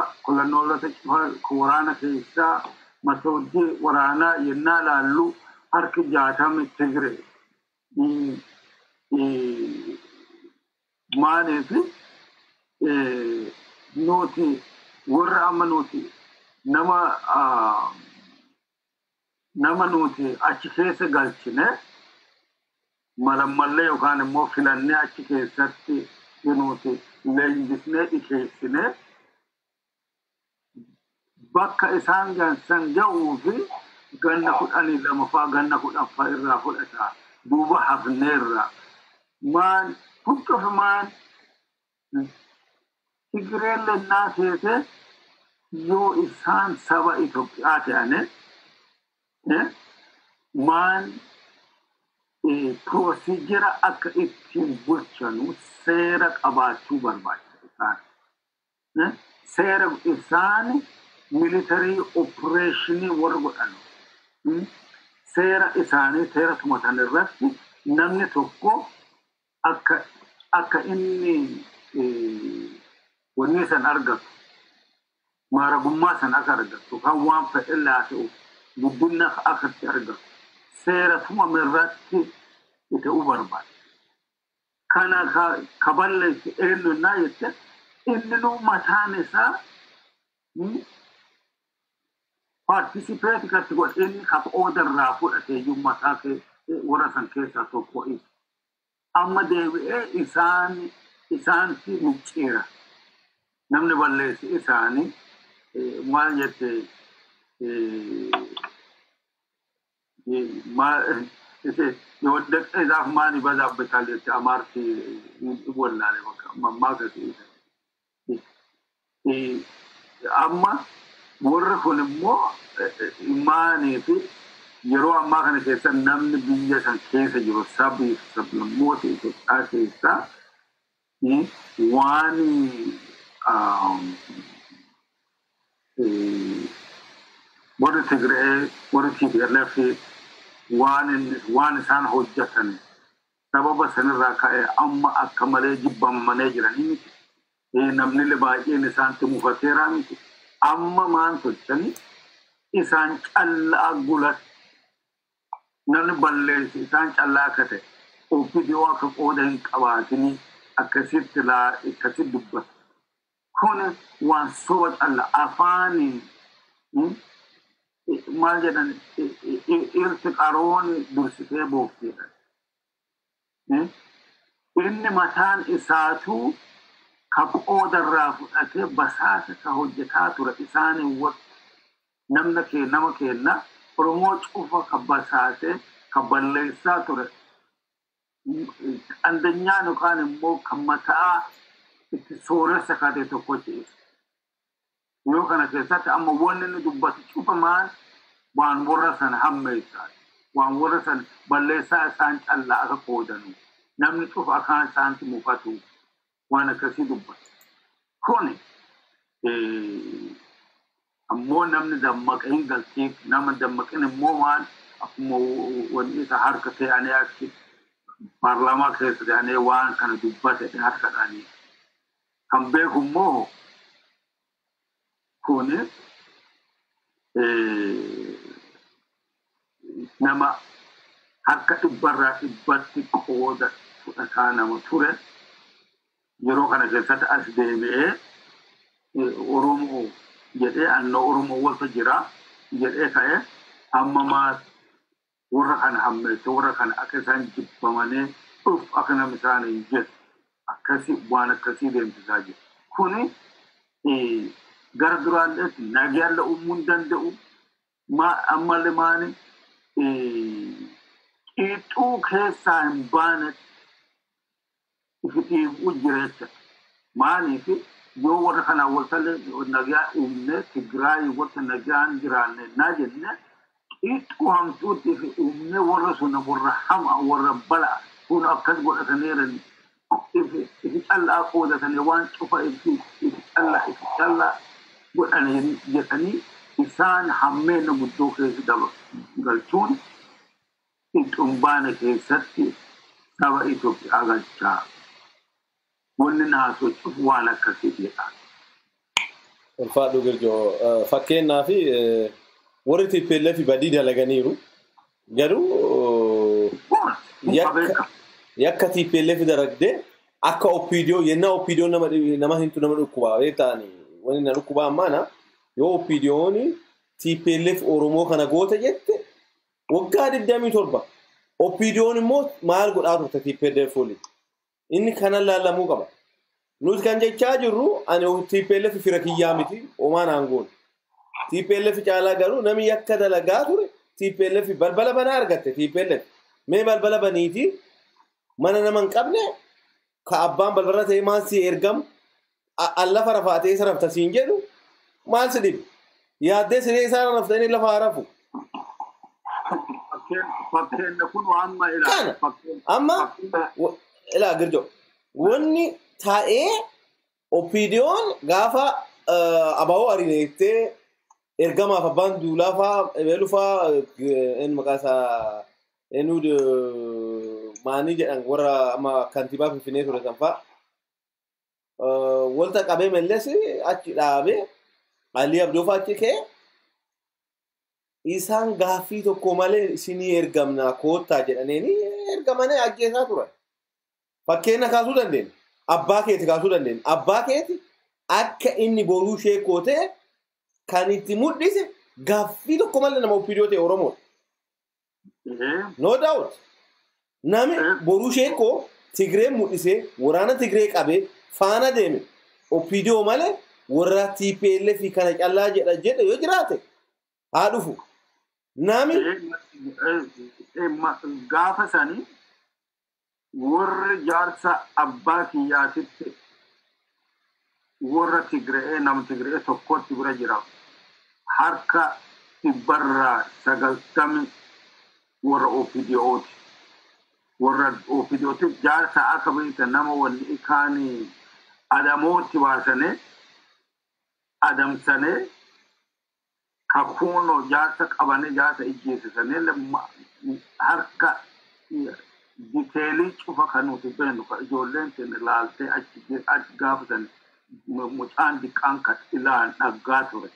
waraana keessaa masoojii waraanaa yennaa laallu harki 60 Tigiree. Maaliif nuti warra amma nuti nama nuti achi keessa galchine malammallee yookaan immoo filannee achi keessatti nuti leenjisnee dhikeessine bakka isaan gansan ga'uu fi ganna 12 faa ganna 10 faa irraa fudhata duuba hafneerra maan huccuuf maan Tigireen lennaa seete yoo isaan saba Itoophiyaa ta'ane maan piroosijera akka ittiin bulchanu seera qabaachuu barbaachisa isaan. Seera isaan militarii opereeshinii warra godhanu seera isaanii seera tumatan irratti namni tokko akka inni wanni san argatu maaragummaa san akka argatu kan waan fedhe laata'u guddina akka itti argatu seera tumame irratti ta'uu barbaada. Kana ka balleessu eenyunnaa jette inni nu mataan isaa participate katti godhe inni ka qooda irraa fudhate iyyuu mataa warra san keessaa tokko isa. Amma deebi'ee isaanti micciira. Namni balleessu isaanii maal jette የወደቀ ዛፍ ማን ይበዛበታል አማርቲ ይወላል በቃ ማማከት amma warri kun immoo maanii fi yeroo ammaa kana keessa namni biyya san keessa jiru sabii fi sablammoota Itoophiyaa keessaa waan warri Tigree warri TPLF waan isaan hojjetan sababa sanirraa ka'e amma akka malee jibbamanii jiranii miti. Namni baay'een isaanitti mufateeraa miti. Amma maan tolchanii isaan callaa gulatti namni balleessu isaan callaa akka ta'e OPDO akka qooda hin qabaatinii akkasitti akkasitti dubbatu. Kun waan soba callaa afaanii maal jedhan irti qaroon dursitee boofteedha. Inni mataan isaatuu ka qooda irraa fudhatee basaasa ka hojjetaa ture isaaniin waqti namna kee nama kenna Oromoo cufa ka basaasee ka balleessaa ture. Qandanyaan yookaan immoo kan mataa itti sooressa kaatee tokko ciisa. Yoo kana keessatti amma wanni inni dubbatu cufa maal waan warra sana hammeessaa waan warra sana balleessaa isaan callaa akka qoodanu namni cufa akkaan isaanitti mufatu waan akkasii dubbatu. Kuni Ammoo namni dammaqe hin galchiif nama dammaqin immoo waan akkuma wanni isa harka ta'anii achi paarlaamaa keessa ta'anii waan kana dubbate harka dhanii. Kan beeku immoo kuni nama harka dhibbarraa dhibbatti qooda fudhataa nama ture yeroo kana keessatti as deebi'ee Oromoo jedhee annoo Oromoo walta jira jedhee ka'ee amma maal warra kana hammeesse warra kana akka isaan jibbamanii dhuf akka nama isaanii jedhu akkasii waan akkasii deemsisaa jiru. Kuni gara duraallee nagayaan uumuu hin danda'u ammallee maali qiixuu keessaa hin baane ifi dhiibuu jira jechuudha. Maaliif yoo warra kanaan waltallee nagaa uumne Tigraay warra nagaan jiraanne naa jenne qiixuu hamtuutti ifi uumne warra sun warra hama warra balaa kun akkas godhataniiran ifi callaa qoodatanii waan cufa ifi callaa godhanii jedhanii isaan hammeena guddoo keessa galchuun xumbaana keessatti saba Itoophiyaa galchaa. Wanni naasoo cufu waan akkasii jedha. Ulfaadhu Girjoo fakkeenyaa fi warri TPLF badii dalaganiiru garuu yakka TPLF dalagdee akka OPDO yennaa OPDO nama hintu nama dhukkubaa beektaani wanni na dhukkubaa ammaana yoo OPDOon TPLF Oromoo kana goota jette waggaa 27 OPDOon immoo maal godhaa turte TPLF waliin inni kana laalamuu qaba. Nuti kan jechaa jirru ani TPLF fira kiyyaa miti homaa naan goone. TPLF caalaa garuu namni yakka dalagaa ture TPLF balbala banaa argatte TPLF mee balbala baniiti mana nama hin qabne ka abbaan balbala ta'e maal si ergamu allafa rafaatee isa rafta siin jedhu maal si dhibu yaaddee siree isaa rafta inni lafa rafu. Fakkeenya kun amma ilaala. Amma ilaa Girjoo wanni taa'ee OPDOon gaafa abaa'oo ariinettee ergamaaf abbaan duulaa fa'aa ebeeluu fa'aa inni maqaa isaa eenyu maanii jedhan warra amma kantiibaa Finfinnee ture san fa'aa walta qabee Mallas achi dhaabee Alii Abdoo fa'aa achi ka'ee isaan gaaffii tokko malee isinii ergamnaa koottaa jedhanii ergamanii ajjeesaa turan. Fakkeenya kaasuu dandeenya. Abbaa keeti kaasuu dandeenya. Abbaa keeti akka inni boruu sheekoo ta'e kan itti mul'ise gaaffii tokko malee nama OPDO ta'e Oromoodha. No doubt. Nami boruu sheekoo Tigree mul'isee waraana Tigree qabee faana deeme OPDO malee warra TPLF kana callaa jedha jedhe yoo jiraate haa dhufu. Nami gaafa sanii warri jaarsa abbaa kiyyaatitti warra Tigree nama Tigree tokkotti bira jira. Harka 90% warra OPDOti. Warra OPDOti jaarsa akka beektan nama wanni kaanii adamootti baasanii adamsanii kakuunoo jaarsa qabanii jaarsa ijjeessisanii harka diteelii cufa kan nuti beeknu kan ijoolleen keenya laaltee achi gaafatan mucaan diqqaan kan ilaan dhaggaa ture.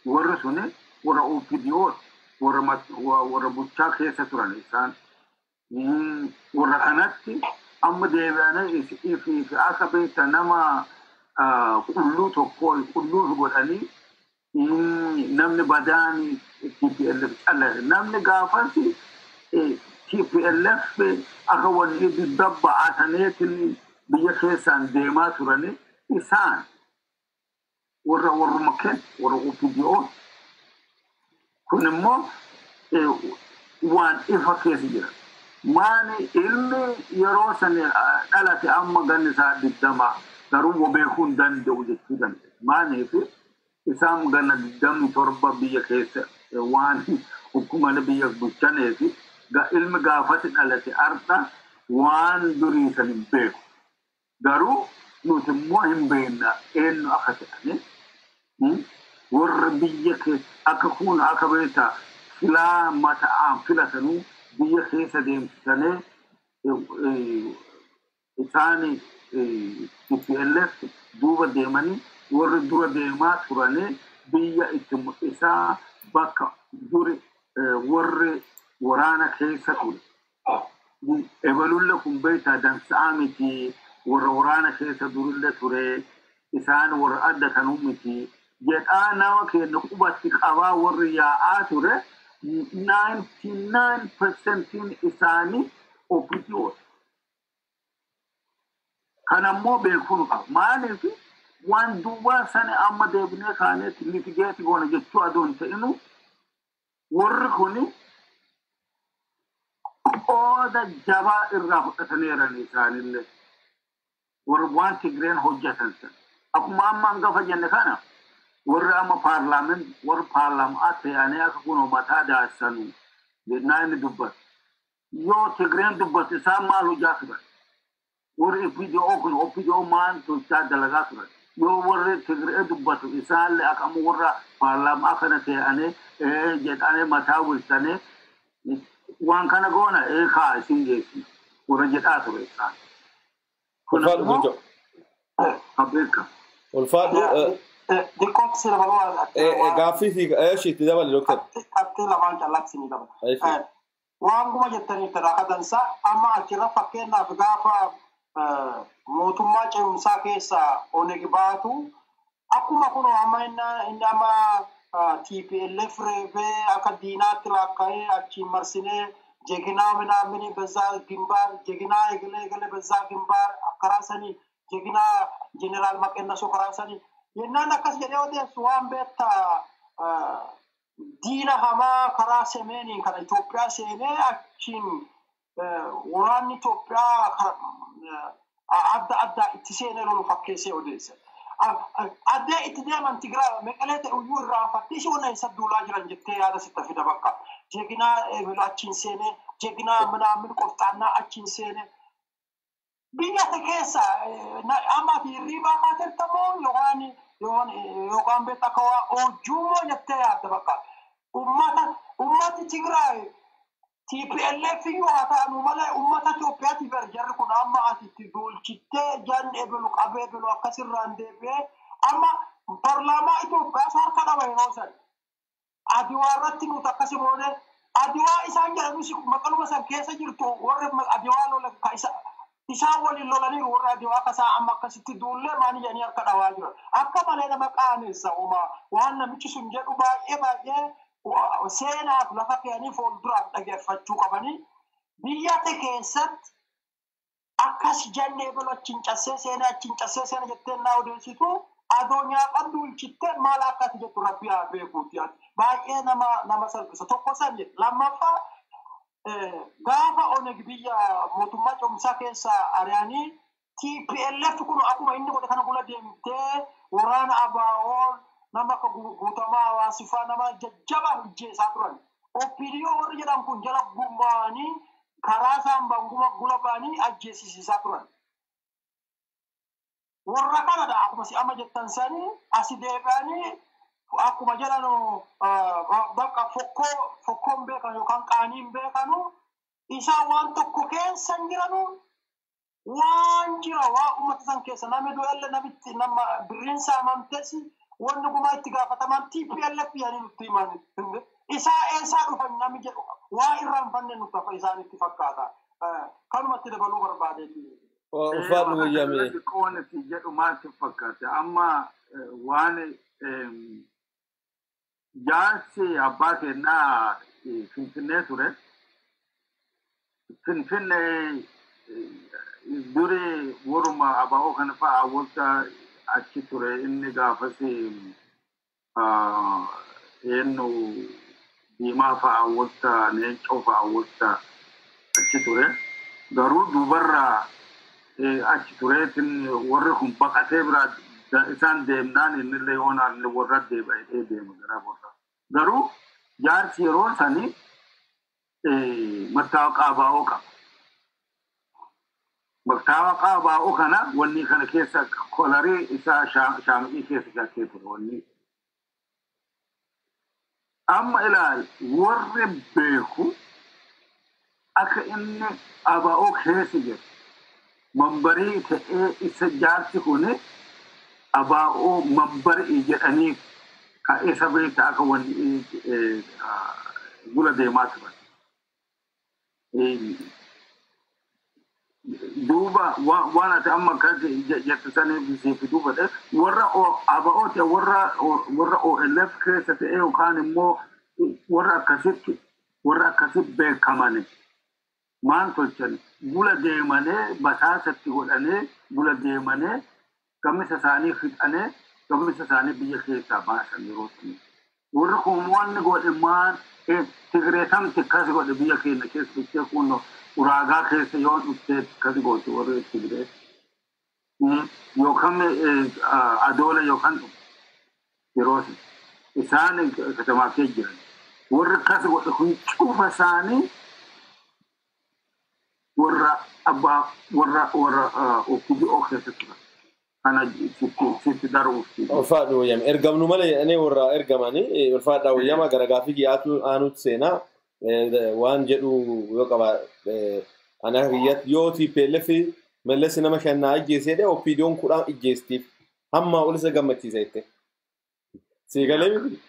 Warri suni warra OPDOti warra bulchaa keessa turan isaan. Warra kanatti amma deebi'anii fi akka beektan nama qulluu tokko qulluu godhanii namni badaan TPLF callase. Namni gaafas TPLF akka wanni dabba'ataniitiin biyya keessaan deemaa turani isaan warra warruma kenna warra OPDO. Kun immoo waan ifa keessa jira. Maani ilmi yeroo san dhalate amma ganni isaa 20 garuu beekuu hin danda'u jechuu danda'a. Maaniif isaan ganna 27 biyya keessa waan hukumana biyya bulchaneef ilmi gaafatti dhalate arda waan durii san hin beeku. Garuu nuti immoo hin beekna eenyu akka ta'ani Warra biyya keessa akka kun akka beektaa filaa mata'aan filatanuu biyya keessa deemsisanii isaan TPLF duuba deemanii warri dura deemaa turanii biyya itti mul'isaa bakka duri warri waraana keessa ture. Ebalulle kun beektaa dansa'a miti warra waraana keessa durillee ture isaan warra adda kanuu miti jedhaa nama keenya qubatti qabaa warri yaa'aa ture 99% isaanii OPDO. Kanammoo beekuun qaba. Maaliif waan duwwaa sana amma deebinee kaaneetti mitigeeti goona jechuu adoon ta'inu warri kuni qooda jabaa irraa fudhataniiran isaanillee warri waan Tigreen hojjetan sana. Akkuma amma hangafa jenne kana warri amma paarlaamen warri paarlaamaa ta'anii akka kunoo mataa daassanu jennaa inni dubbatu. Yoo Tigreen dubbatu isaan maal hojjaa turan? Warri OPDO kun OPDO maal tolchaa dalagaa turan? Yoo warri Tigree dubbatu isaallee akka amma warra paarlaamaa kana ta'anii jedhanii mataa bulchanii waan kana goona kaa isin geessu warra jedhaa ture isaan. Kun ammoo beekama. Ulfaadhu. Xiqqootti si dabaluu. Gaaffii fi itti dabali doktor. Qabxii lamaan callaqsi ni dabala. Waan guma jettaniif irraa kadansa amma achirra fakkeenyaaf gaafa mootummaa ce'umsaa keessa Oneg baatu akkuma kun amma inni amma TPLF reebee akka diinaatti lakkaa'ee achiin marsinee jeginaa minaamini በዛ ግንባር ጀግና eegale eegale በዛ ግንባር karaa sanii jeginaa jeneraal Maqennasoo karaa sanii yennaan akkas jedhee odeessu waan beektaa diina hamaa karaa semeeniin kana Itoophiyaa seenee achiin waraanni Itoophiyaa adda addaa itti seenee lolu fakkeessee odeesse. Addee itti deeman Tigraay Meqalee ta'e iyyuu irraanfattee ishee wanna isa duulaa jiran jettee yaada sitta fida bakka. Jeginaa achiin seenee jeginaa minaamin qofxaannaa achiin seenee. Biyya ta keessa amma ati hirriibaa kaatertamoo yookaan yookaan beektaa akka waa oojjuumoo jettee yaadda bakka. Ummati Tigraay TPLF iyyuu haa ta'anu malee ummata Itoophiyaati bar jarri kun amma ati itti duulchittee janni ebelu qabee ebelu akkasirraan deebi'ee amma paarlaamaa Itoophiyaas harka dhaba yeroo san. Adiwaa irratti nuti akkasi goone Adiwaa isaan jedhanus maqaluma san keessa jirtu warri Adiwaa lola isaan waliin lolaniiru warri Adiwaa kasaa amma akkasitti duullee maani jedhanii harka dhabaa jiran. Akka malee nama qaanessa uumaa waan namichi sun jedhu baay'ee baay'ee seenaaf lafa keeyanii fuulduraaf dhageeffachuu qabanii biyya te keessatti akkas jennee bulu achiin cassee seenaa achiin cassee seena jettee naa odeessitu adoonyaa qabdu bulchittee maal akkati jettu rabbi haa beekuuti. Baay'ee nama salphisa. Tokko san jedhe. Lammaffaa gaafa Oneg biyya mootummaa ce'umsaa keessa ari'anii TPLF kun akkuma inni godhe kana gula deemtee waraana ABO nama akka guutamaa hawaasifaa nama jajjabaa hojjeessaa turan. OPDO warri jedhan kun jala gurmaa'anii karaa isaan banguma gula ba'anii ajjeesisiisaa turan. Warra kanadha akkuma si amma jettan sanii asi deebi'anii akkuma jedhan bakka fokkoon beekan yookaan qaaniin beekanu isaan waan tokko keessa hin jiranu waan jira waa uummata san keessa namni du'ellee namitti nama birriin saamamtes wanni gumaa itti gaafataman TPLF yaanii nutti himan. Isaa eessaa dhufan namni jedhu waa irraanfanne nutti hafa isaanitti fakkaata. Kanumatti dabaluu barbaadeeti. Ulfaadhu wayyaame. Xiqqoon itti jedhu maal si fakkaata? Amma waan jaarsi abbaa kennaa Finfinnee ture. Finfinnee duri waruma ABO kana fa'a awwalta achi ture inni gaafas eenyu diimaa fa'a awwalta leencoo fa'a awwalta achi ture. Garuu duubarraa achi tureetiin warri kun baqatee biraa isaan deemnaan innillee yoonaan warra deebi'ee deema gara warra. Garuu jaarsi yeroo sanii mattaawaqaa ABO qaba. Mattaawaqaa ABO kana wanni kana keessa kolarii isaa shaamii keessa galchee ture wanni Amma ilaal warri beeku akka inni ABO keessa jiru mambarii ta'ee isa jaarsi kuni ABO mambarii jedhanii ka isa beekta akka wanni gula deemaa turan. Duuba waan ati amma akkas jette saniif siif duuba ta'e warra ABO ta'e warra OLF keessa ta'e yookaan immoo warra akkasitti beekamani maal tolchan gula deemanii basaasatti godhanii gula deemanii gammisa isaanii fixanii gammisa isaanii biyya keessaa baasan yeroo sanii. Warri kun wanni godhe maal Tigreetamti akkas godhe biyya keenya keessa dhuftee kun uraagaa keessa yoo dhuftee akkas goote warri Tigree. Yookaan adoola yookaan yeroo isaan katamaa keessa jiran. Warri akkas godhe kun cufa isaanii warra abbaa warra OPDO keessa turan. Kana sitti daruuf. Ulfaadha wayyama. Ergamnu malee jedhanii warra ergamanii ulfaadha wayyama gara gaaffii dhiyaatu aanutti seenaa waan jedhu yoo qaba ana biyyatti yoo TPLF Mallas nama shannaa ajjeesedha OPDO'n 10 ajjeestiif hamma ol isa gammachiisa jette. Siigalee miti.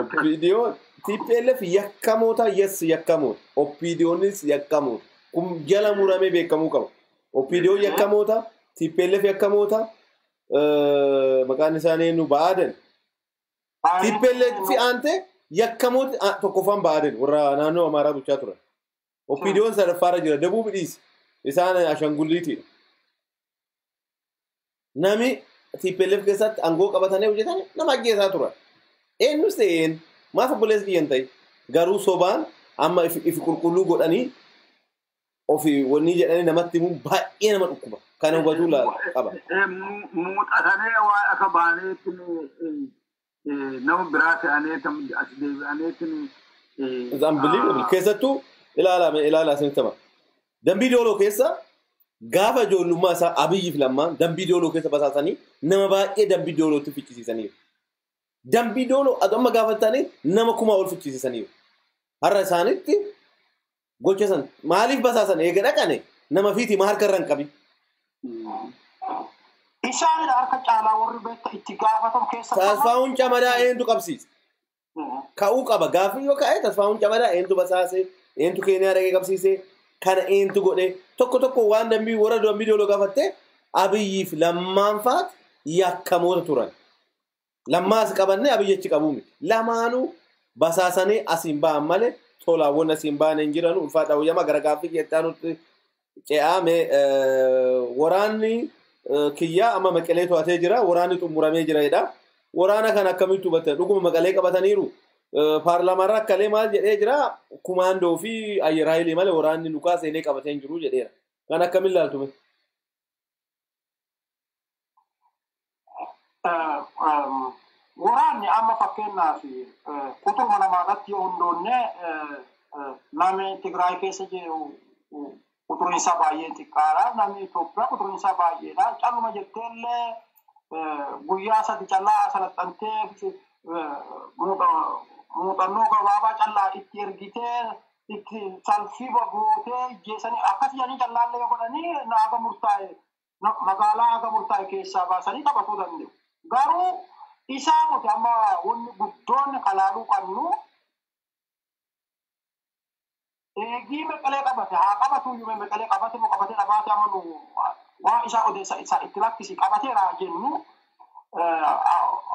OPDO'n TPLF yakkamoota yes yakkamoota OPDO'nis yakkamoota kun jala muramee beekamuu qaba. OPDO'n yakkamoota TPLF yakkamoota maqaan isaanii nu ba'aadan. TPLF aante yakkamoota tokkoffaan ba'aadan warra naannoo Amaaraa bulchaa turan. OPDO'n sadaffaarra jira dabuu bidhiisi isaan ashangulliitiidha. Nami TPLF keessatti aangoo qabatanii hojjetan nama ajjeesaa turan. Eenyus ta'e eenyu maaf obboleessi biyyan ta'e garuu sobaan amma ifi qulqulluu godhanii ofii wanni jedhanii namatti himuun baay'ee nama dhukkuba. Kana hubatuu qaba. Muuxatanii waan akka baaneetti nama biraa ta'anii as deebi'aneetti. It's unbelievable. Keessattuu ilaalaa isinitti hima. Dambii Dooloo keessa gaafa ijoollummaa isaa Abiyyiif Lammaan Dambii Dooloo keessa basaasanii nama baay'ee Dambii Doolootti fichisiisaniiru. Dambii Dooloo amma gaafatanii nama 1000 ol fichisiisaniiru. Har'a isaanitti gocha san maaliif basaasan eega dhaqane nama fiiti ma harka irra hin qabin. Isaanidha harka caalaa warri beekta itti gaafatamu keessa. Tasfaa'uun Camadaa eentu qabsiise? Ka'uu qaba gaaffii yoo ka'e Tasfaa'uun Camadaa eentu basaase eentu Keeniyaa dhaqee qabsiise kana eentu godhe tokko tokko waan dambii warra Dambii Dooloo gaafatte Abiyyiif Lammaan faat yakkamoota turan. Lammaas qabannee Abiyyi achi qabuu miti. Lamaanuu basaasanii asiin ba'an malee tolaawwan asiin ba'an hin jiran ulfaadha wayyama gara gaaffii keettaanutti ce'aame waraanni kiyyaa amma Maqalee to'atee jira waraanni xumuramee jira jedha. Waraana kan akkamitti hubatte dhuguma Maqalee qabataniiru paarlaamaarra akkalee maal jedhee jira kumaandoo fi ayyer hayilee malee waraanni lukaa seenee qabatee hin jiru jedheera. Kan akkamiin ilaaltume? Waraanni amma fakkeenyaaf quxuma namaarratti yoo hundoonne namni Tigraay keessa jiru quxuriin isaa baay'ee xiqqaadha. Namni Itoophiyaa quxuriin isaa baay'eedha. Calluma jettee illee guyyaa sadi callaa salaxxantee muuxannoo gabaabaa callaa itti ergitee itti salfii gootee geessanii akkas jedhanii callaallee yoo godhanii haga murtaa'e magaalaa haga murtaa'e keessaa baasanii taphatuu danda'u. Garuu isaa nuti amma wanni guddoon kalaaluu qabnu eegii Maqalee qabate haa qabatu iyyuu Maqalee qabate nu qabatee dhabaate amma nu waan isaa odeessa isaa itti lakkisi qabateera jennu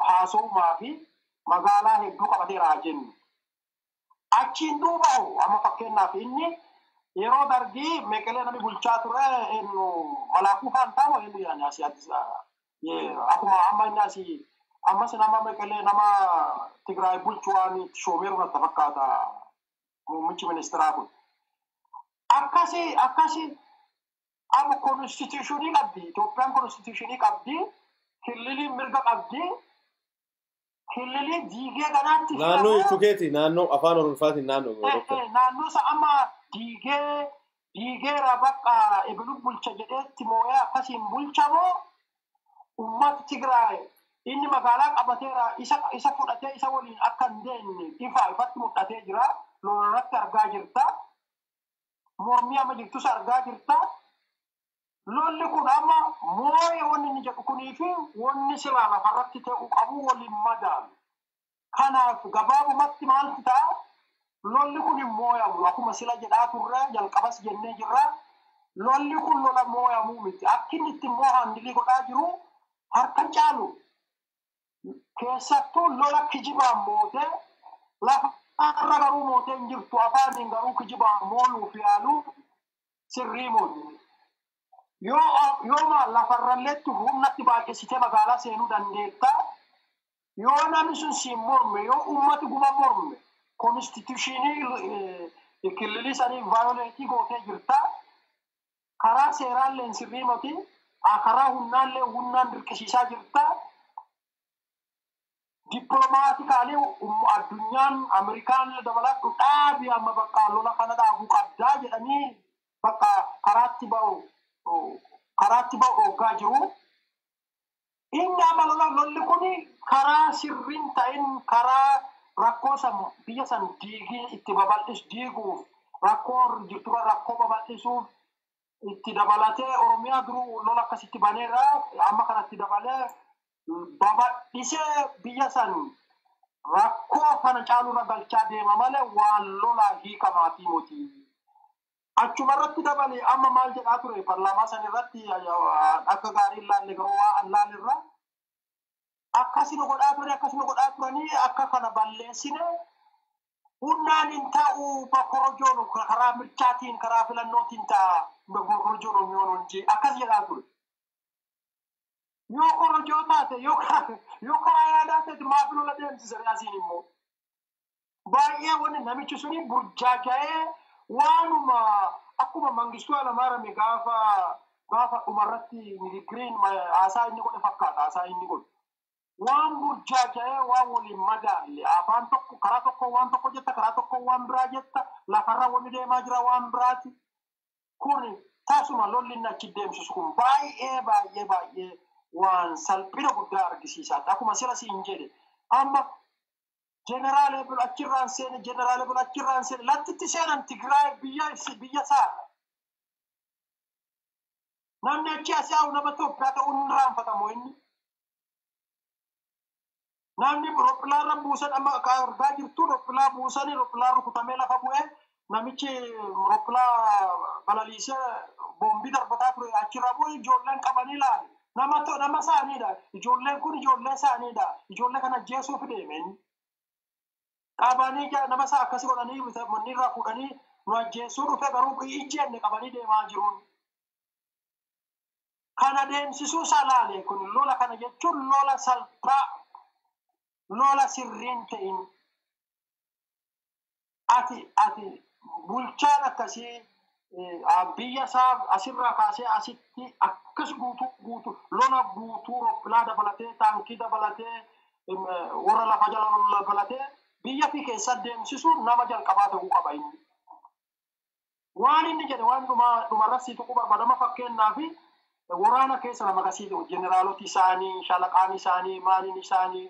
haasa'umaa fi magaalaa hedduu qabateera jennu. Achiin duuba amma fakkeenyaaf inni yeroo dargii Maqalee namni bulchaa ture eenyu Malaakuu Faantaa moo eenyu jedhani asii Addis akkuma amma inni asii ammas nama Maqalee nama Tigraay bulchu waan shoomeeru natti fakkaata muummichi ministeeraa kun. Akkasi amma konstituushinii qabdi Itoophiyaan konstituushinii qabdi kililiin mirga qabdi kililii diigee kanaatti. Naannoo jechuu keeti naannoo afaan Oromootiin naannoo. Naannoo isa amma diigeera bakka ebilu bulcha jedheetti moo'ee akkasiin bulchamoo uummata Tigraay Inni magaalaa qabateera isa fudhatee isa waliin akka hin deemne ifa ifatti mul'atee jira. Lolarratti argaa jirta. Mormii amma jirtus argaa jirta. Lolli kun amma moo'ee wanni inni jedhu kunii fi wanni silaa lafarratti ta'uu qabu waliin madaalu. Kanaaf gabaabumatti maaltu ta'a? Lolli kun hin moo'amu. Akkuma sila jedhaa turre jalqabas jennee jirra. Lolli kun lola moo'amuu miti. Akki inni itti immoo handilii godhaa jiru harka caalu. Keessattuu lola kijibaan mootee lafa irra garuu mootee hin jirtu afaaniin garuu kijibaan mooyuuf yaalu sirrii mooti. Yoo maal lafarralleetti humnatti baay'essitee magaalaa seenuu dandeetta. Yoo namni sun siin morme yoo uummati guma morme konstituushinii kililii sanii vaayoleetii gootee jirta. Karaa seeraallee sirrii moti karaa humnaallee humnaan dirqisiisaa jirta. Dippiloomaatikaali addunyaan Ameerikaan dabalatu dhaabi amma bakka lola kana dhaabuu qabdaa jedhanii bakka karaatti ba'u dhoogaa jiru. Inni amma lolli kun karaa sirriin ta'in karaa rakkoo san biyya san diigii itti babal'is diiguuf rakkoo jirtu rakkoo babal'isuuf itti dabalatee Oromiyaa duruu lola akkasitti baneera amma kanatti dabalee babal'isee biyya san rakkoo kana caalurra galchaa deema malee waan lolaa hiikamaatii moti. Achuma irratti dabalee amma maal jedhaa ture paarlaamaa san irratti akka gaarii ilaalle garuu waa allaalirra akkasuma godhaa ture akkasuma godhaa turanii akka kana balleessine humnaan hin ta'u bakkorojoon karaa mirchaatiin karaa filannootiin ta'a bakkorojoon omiyoon akkas jedhaa ture. Yoo korojoo taate yoo karaa yaadaa ta'e maaf lola deemsise asiin immoo. Baay'ee wanni namichi suni burjaaja'ee waanuma akkuma Mangistuu Hayilamaariyaam gaafa dhumarratti nigigiriin haasaa inni godhe fakkaata haasaa inni godhe. Waan burjaaja'ee waan waliin madaalle afaan tokko karaa tokko waan tokko jetta karaa tokko waan biraa jetta lafarra wanni deemaa jira waan biraati. Kun tasuma lolli inni achi deemsisu kun baay'ee baay'ee baay'ee waan salphina guddaa argisiisaa. Akkuma sila siin jedhe amma Jeneraal Ebel achirraan seene Jeneraal Ebel achirraan seene lattitti seenan Tigraay biyya isaa. Namni achi as yaa'u nama Itoophiyaa ta'uun hin raanfatamu inni. Namni rooppilaarra buusan amma argaa jirtu rooppilaa buusanii rooppilaa rukutamee lafa bu'ee namichi rooppilaa balaliisee boombii darbataa ture achirra bu'e ijoolleen qabanii ilaale. Nama isaaniidha. Ijoolleen kun ijoollee isaaniidha. Ijoollee kana ajjeesuuf deeme inni. Qabanii nama isaa akkasii godhanii manni irraa fuudhanii nu ajjeesuu dhufe garuu ijjeenne qabanii deemaa jiruun. Kana deemsisuu isaa laale kun lola kana jechuun lola salphaa lola sirriin ta'in ati bulchaan akkasii biyya isaa asirraa kaasee asitti akkas guutuu lola guutuu roppilaa dabalatee taankii dabalatee warra lafa jala lola dabalatee biyya fi keessa deemsisuun nama jalqabaa ta'uu qaba inni. Waan inni jedhe waan dhumarratti tuquu barbaadama fakkeenyaa fi waraana keessa nama kasii jeneraaloti isaanii shaalaqaan isaanii maaliin isaanii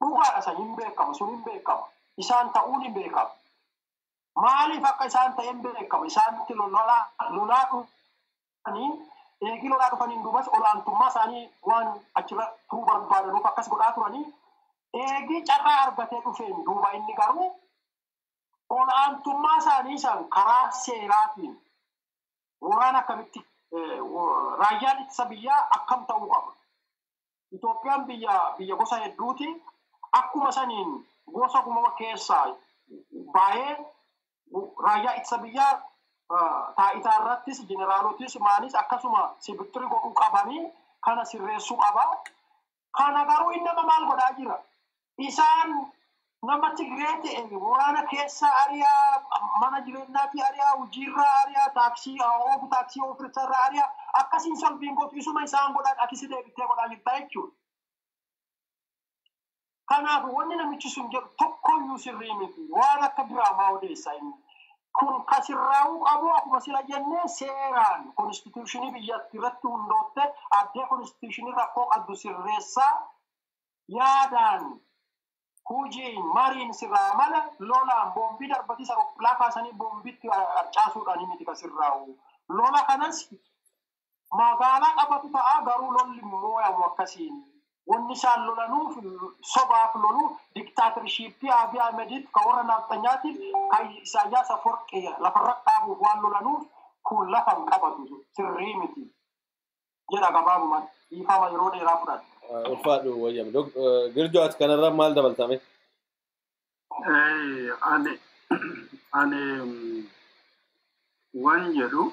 dhugaadha san hin beekama sun hin beekama isaan ta'uun hin beekama. Maaliif akka isaan ta'e hin beekama isaanitti lolaa dhufanii eegii lolaa dhufaniin duubas olaantummaa isaanii waan achirra turuu barbaadanuuf akkas godhaa turanii eegii carraa argatee dhufeen duuba inni garuu olaantummaa isaanii san karaa seeraatiin waraana akkamitti raayyaan ittisa biyyaa akkam ta'uu qaba. Itoophiyaan biyya gosa hedduuti. Akkuma saniin gosa gumama keessaa baay'ee raayyaa ittisa biyyaa taa'itaa irrattis jeneraalotis maanis akkasuma sibittiri godhuu qabanii kana sirreessuu qaba. Kana garuu inni nama maal godhaa jira? Isaan nama Tigree ta'e waraana keessa ariyaa mana jireenyaatti ariyaa hojiirraa ariyaa taaksii oofu taaksii oofirraa ariyaa akkasiin salphiin gootu isuma isaan godhan akkasii deebitee godhaa jirta jechuudha. Kanaaf wanni namichi sun jedhu tokkoyyuu sirrii miti waan akka diraamaa odeessa inni. Kun kasirraa'uu qabu akkuma sila jennee seeraan konstituushinii biyyattii irratti hundootte addee konstituushinii rakkoo qabdu sirreessaa Yaadaan hojiin mariin sirraa mala lolaan boombii darbatisa laafaasanii boombitti harcaasuudhaan miti kan sirraa'u. Lola kanas magaalaa qabatu ta'a garuu lolli moo'amu akkasiin. Wanni isaan lolanuuf sobaaf loluu diktaatershiippii Abiy Ahmediif kan warra naafxanyaatiif kan Isaayyaas Afawarqii lafarra dhaabuuf waan lolanuuf kun lafa hin qabatu sirrii miti jedha gabaabumatti dhiifama yeroo dheeraa fudhate. Ulfaadhu wayyame. Girjoo ati kanarra maal dabaltame? Ani waan jedhu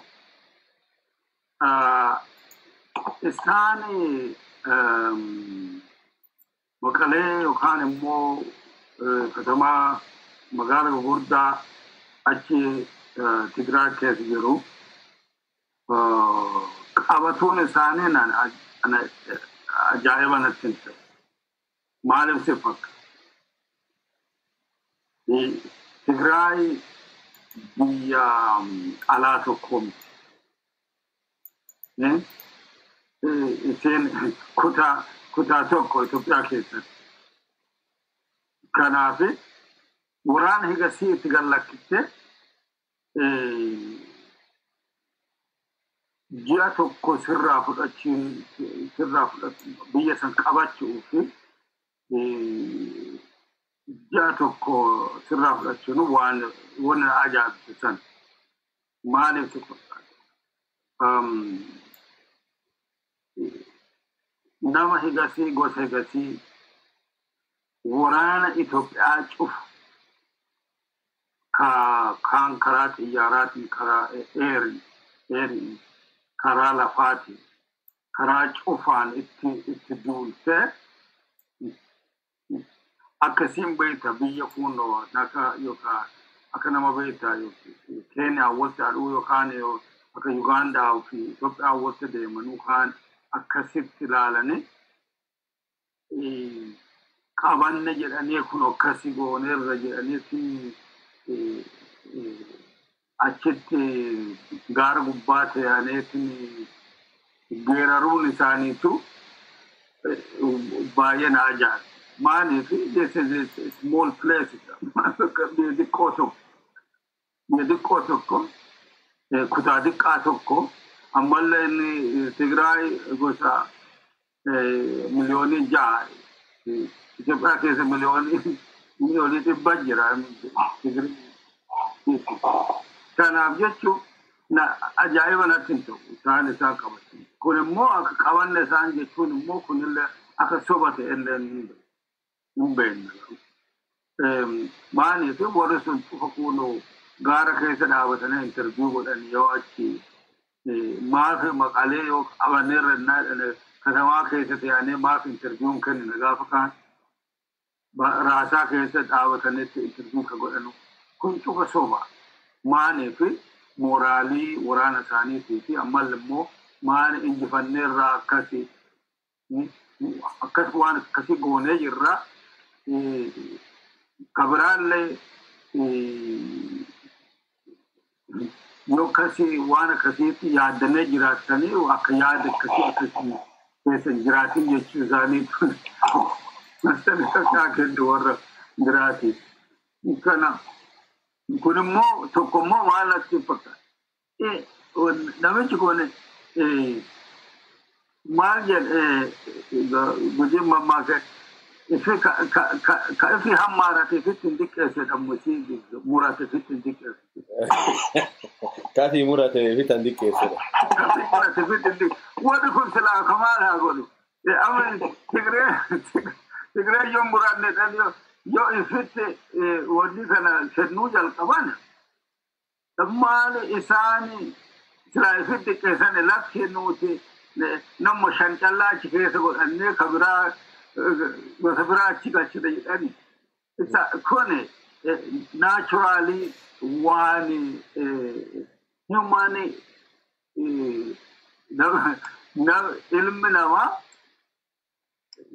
isaan Maqalee yookaan immoo katamaa magaala gurguddaa achi Tigraay keessa jiru qabatuun isaanii ajaa'iba natti hin ta'u. Maaliif si fakkaata? Tigraay biyya alaa tokko miti. Isheen kutaa tokko Itoophiyaa keessatti. Kanaaf waraana higasii itti gallakkiste ji'a tokko sirraa fudhachuun sirraa fudhachuu biyya san qabachuu fi ji'a tokko sirraa fudhachuun waan waan ajaa'ibsiisan maaliif si fakkaata? Nama higasii gosa higasii waraana Itoophiyaa cufu kaan karaa xiyyaaraatiin karaa eerii karaa lafaatiin karaa cufaan itti duultee akkasiin beekta biyya kunoo akka yookaan akka nama beekta Keeniyaa walitti aduu yookaan akka Ugaandaa fi Itoophiyaa walitti deemanuu kaan akkasitti ilaalanii qabanne jedhanii kun akkasii gooneerra jedhanii achitti gaara gubbaa ta'aniitiin geeraruun isaaniitu baay'ee na ajaa'iba. Maaliif this is a small place biyya xiqqoo tokko biyya xiqqoo tokko kutaa xiqqaa tokko ammallee inni Tigraay gosa 6 miliyoonii Itoophiyaa keessa 100 miliyoonii jira. Kanaaf jechuun ajaa'iba natti hin ta'u isaan isaan qabatu. Kun immoo akka qabanne isaan jechuun immoo kunillee akka soba ta'ellee hin beekna. Maaliif warri sun cufa kunoo gaara keessa dhaabatanii interview godhan yoo achi maaf Maqalee yoo qabanneerra katamaa keessa ta'anii maaf interview hin kennine gaafa kaan raasaa keessa dhaabatanitti interview ka godhanu kun cufa soba. Maaliif mooraalii waraana isaaniitii fi ammallee immoo maal injifanneerraa akkasi akkas waan akkasii goonee jirra. Kabiraallee yoo akkasii waan akkasiitti yaaddanii jiraatanii akka yaada akkasii akkasii keessa hin jiraatin jechuu isaaniitu kennu warra biraati. Kana kun immoo tokko immoo maal natti fakkaata? Namichi kun maal jedhe gujiin mammaakee ka ifi hammaarate ifitti hin xiqqeesse dhammusii murate ifitti hin xiqqeesse. Kaafii murate ifitti hin xiqqeessedha. Kaafii murate ifitti hin xiqqeesse. Warri kun silaa kamaal haa godhu. Amma Tigree yoo muranne yoo ifitti wanni kana kennuu jalqaban maali isaani silaa ifitti xiqqeessan lakki nuti nama shan callaa achi keessa godhannee ka biraa gosa biraa achi galchina jedhani. Isa kun naturally waan human ilmi namaa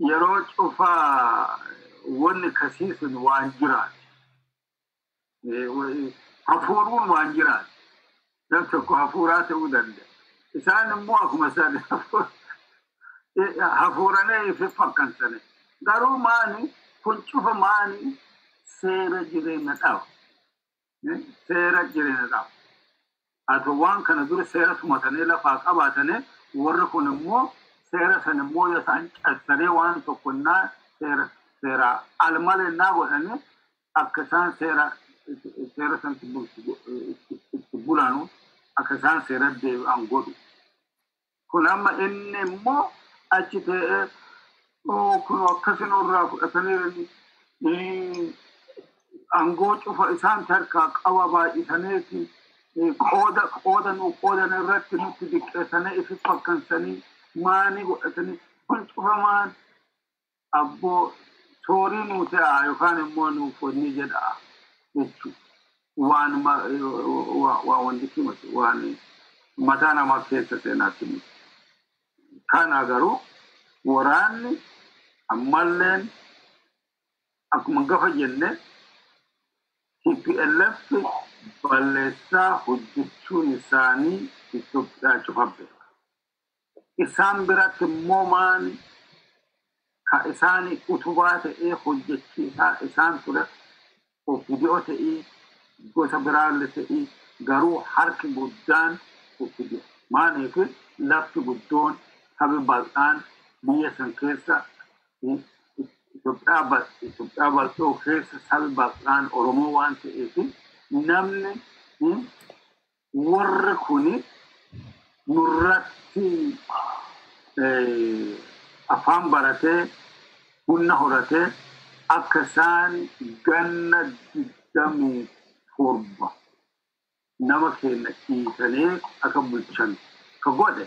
yeroo cufaa wanni kasiisun waan jiraati. Hafuuruun waan jiraati. Nam tokko hafuuraa ta'uu danda'a. Isaan immoo akkuma isaan hafuuranii ifi fakkansane. Garuu maani kun cufa maani seera jireenya dhaba. Seera jireenya dhaba. Ati waan kana dura seera tumatanii lafaa qabaatanii warri kun immoo seera sana immoo yoo isaan cabsanii waan tokko innaa seera seera almalennaa godhanii akka isaan seera seera sanatti itti bulanu akka isaan seera deebi'an godhu. Kun amma inni immoo achi ta'ee kun akkasin irraa fudhatanii aangoo cufa isaan harkaa qaba baay'isaniiti qooda qooda nu qoodan irratti nutti diqqeessanii ifi fakkansanii maanii godhatanii kun cufa maan abboo soorii nuu ta'a yookaan immoo nuuf wanni jedha jechuudha. Waan waan wanti himatu waan mataa namaa keessa seenaatti miti. Kana garuu waraanni ammalleen akkuma gafa jenne TPLF balleessaa hojjechuun isaanii Itoophiyaa cufa beeka. Isaan biratti immoo maani ka isaanii utubaa ta'ee hojjechiisaa isaan ture OPDO ta'ee gosa biraallee ta'ee garuu harki guddaan OPDO. Maaliif lafti guddoon sabi bal'aan biyya san keessa Itoophiyaa bal'oo keessa sabi bal'aan Oromoo waan ta'eef namni warri kuni nurratti afaan baratee humna horatee akka isaan ganna 27 nama keenya dhiisanii akka bulchan ka godhe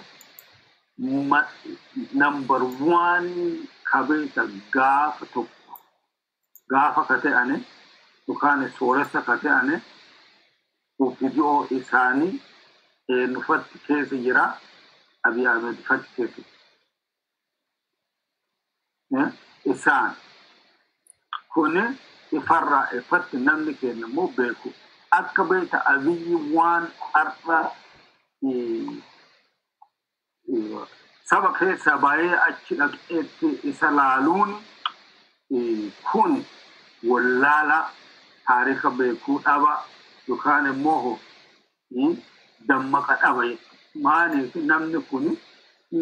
number one kabeessa gaafa tokko gaafa ka ta'ane yookaan sooressa ka ta'ane OPDO isaanii nufatti keessa jira Abiy Ahmed fatti keessa jira. Isaan kun ifarraa ifatti namni keenya immoo beeku akka beekta Abiyyi waan har'a saba keessaa baay'ee achi dhaqeetti isa laaluun kun wallaala taarika beekuu dhaba yookaan immoo dammaqa dhaba. Maaliif namni kun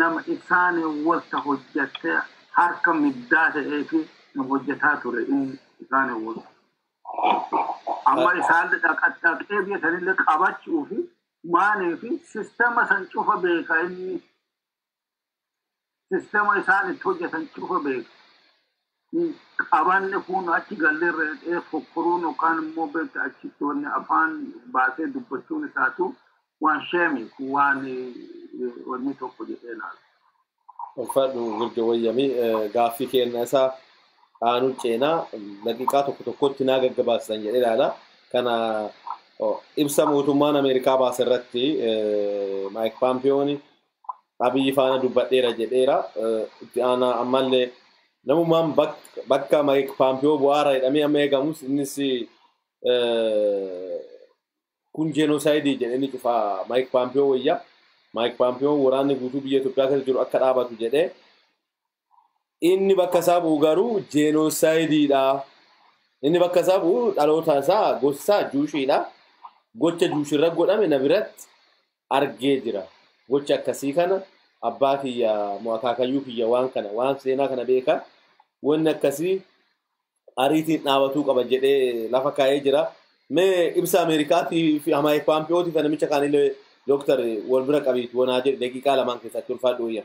nama isaanii walta hojjetee harka middaa ta'ee fi nama hojjetaa ture inni isaanii walta. Amma isaan dhaqee biyya sanillee qabachuu fi maaliif sistema san cufa beeka inni sistema isaan itti hojjetan cufa beeka. Qabanni kun achi galleerra jedhee fokkoruun yookaan immoo beekta achitti wanni afaan baasee dubbachuun isaatu waan sheemi waan wanni tokko jedhee laala. Ulfaadhu Girja Wayyamii gaaffii kenna isaa aanuu ceenaa daqiiqaa tokko tokkotti naa gaggabaasisan jedhee ilaala. Kana ibsa mootummaan Ameerikaa baase irratti Maayik Paampiyoon Abiyyi faana dubbadheera jedheera. Itti aanaa ammallee namummaan bakka Maayik Paampiyoo bu'aara jedhamee amma eegamus innis kun jenosaayidii jedhee ni cufa Maayik Paampiyoo wayya. Maayik Paampiyoon waraanni guutuu biyya Itoophiyaa keessa jiru akka dhaabatu jedhee inni bakka isaa bu'u garuu jenoosaayidiidha. Inni bakka isaa bu'u dhaloota isaa gosa isaa juushiidha. Gocha juushirra godhame na biratti argee jira. Gocha akkasii kana abbaa kiyya akaakayyuu kiyya waan kana waan seenaa kana beeka. Wanni akkasii ariitiin dhaabatuu qaba jedhee lafa kaa'ee jira. Mee ibsa Ameerikaatii fi Maayik Paampiyootii fi namicha kaanillee Dooktar wal bira qabiitu wanaa jedhe daqiiqaa lamaan keessatti ulfaadhu wayya.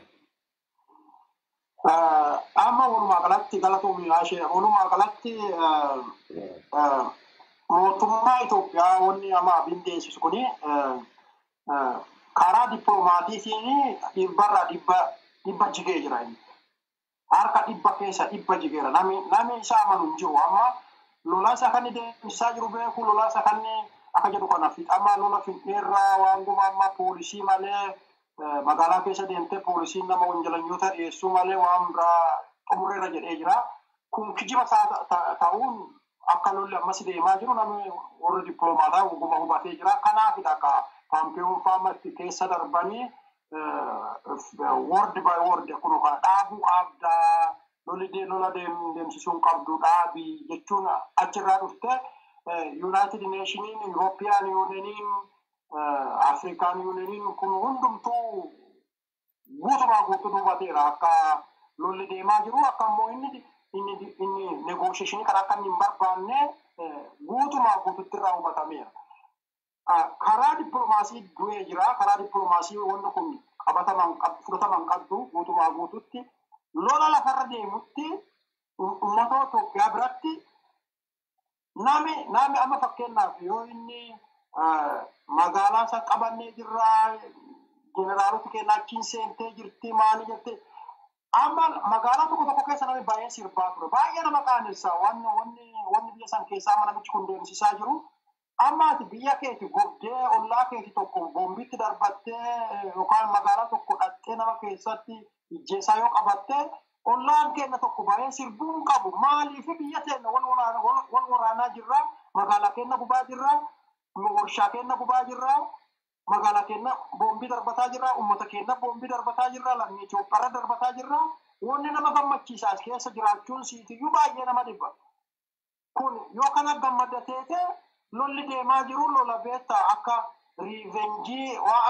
Amma walumaa galatti galatoomii ishee walumaa galatti mootummaa Itoophiyaa wanni amma Abiyin deessisu kuni karaa dippiloomaatiitiin dhibbarraa dhibba jigee jira inni. Harka dhibba keessa dhibba jigeera. Namni isa amanu hin jiru amma lola isa kan deemsisaa jiru beeku lola isa kan akka jedhu kana fixamaa lola finfinneerraa waan guma amma poolisii malee magaalaa keessa deemtee poolisiin nama wanjalanyoota dhiyeessuu malee waan biraa xumurreerra jedhee jira. Kun kijiba ta'uun akka lolli ammas deemaa jiru namni warri dippiloomaataa oguma hubatee jira. Kanaafidha akka Paampiyoon fa'aa keessa darbanii word by word kun dhaabuu qabdaa Lolli lola deemsisuun qabdu dhaabii jechuun achirraa dhufte United Nationiin, European Unioniin, African Unioniin kun hundumtuu guutumaa guutuu duubateera akka lolli deemaa jiru akka immoo inni negotiationii kana akka inni hin barbaanne guutumaa guututti irraa hubatameera. Karaa dippiloomaasii du'ee jira. Karaa dippiloomaasii wanni kun qabataman fudhataman qabdu guutumaa guututti lola lafarra deemutti uummata Itoophiyaa biratti nami amma fakkeenyaaf yoo inni magaalaa isa qabannee jirra jeneraalota keenya achiin seentee jirti maali jette amma magaalaa tokko tokko keessa namni baay'ee sirbaa ture baay'ee nama qaanessa wanni biyya san keessaa amma namichi kun deemsisaa jiru. Amma ati biyya keeti gobdee ollaa keeti tokko boombitti darbattee yookaan magaalaa tokko dhattee nama keessatti ijjeessaa yoo qabattee ollaan keenya tokko baay'ee sirbuu hin qabu. Maaliif biyya teenya wal waraanaa jirra, magaalaa keenya gubaa jirra, warshaa keenya gubaa jirra, magaalaa keenya boombii darbataa jirra, uummata keenya boombii darbataa jirra, lammii Itoophiyaarra darbataa jirra. Wanni nama gammachiisaa as keessa jiraachuun siitiyyuu baay'ee nama dhibba. Kun yoo kana gammadda teete lolli deemaa jiru lola beektaa akka revenge waa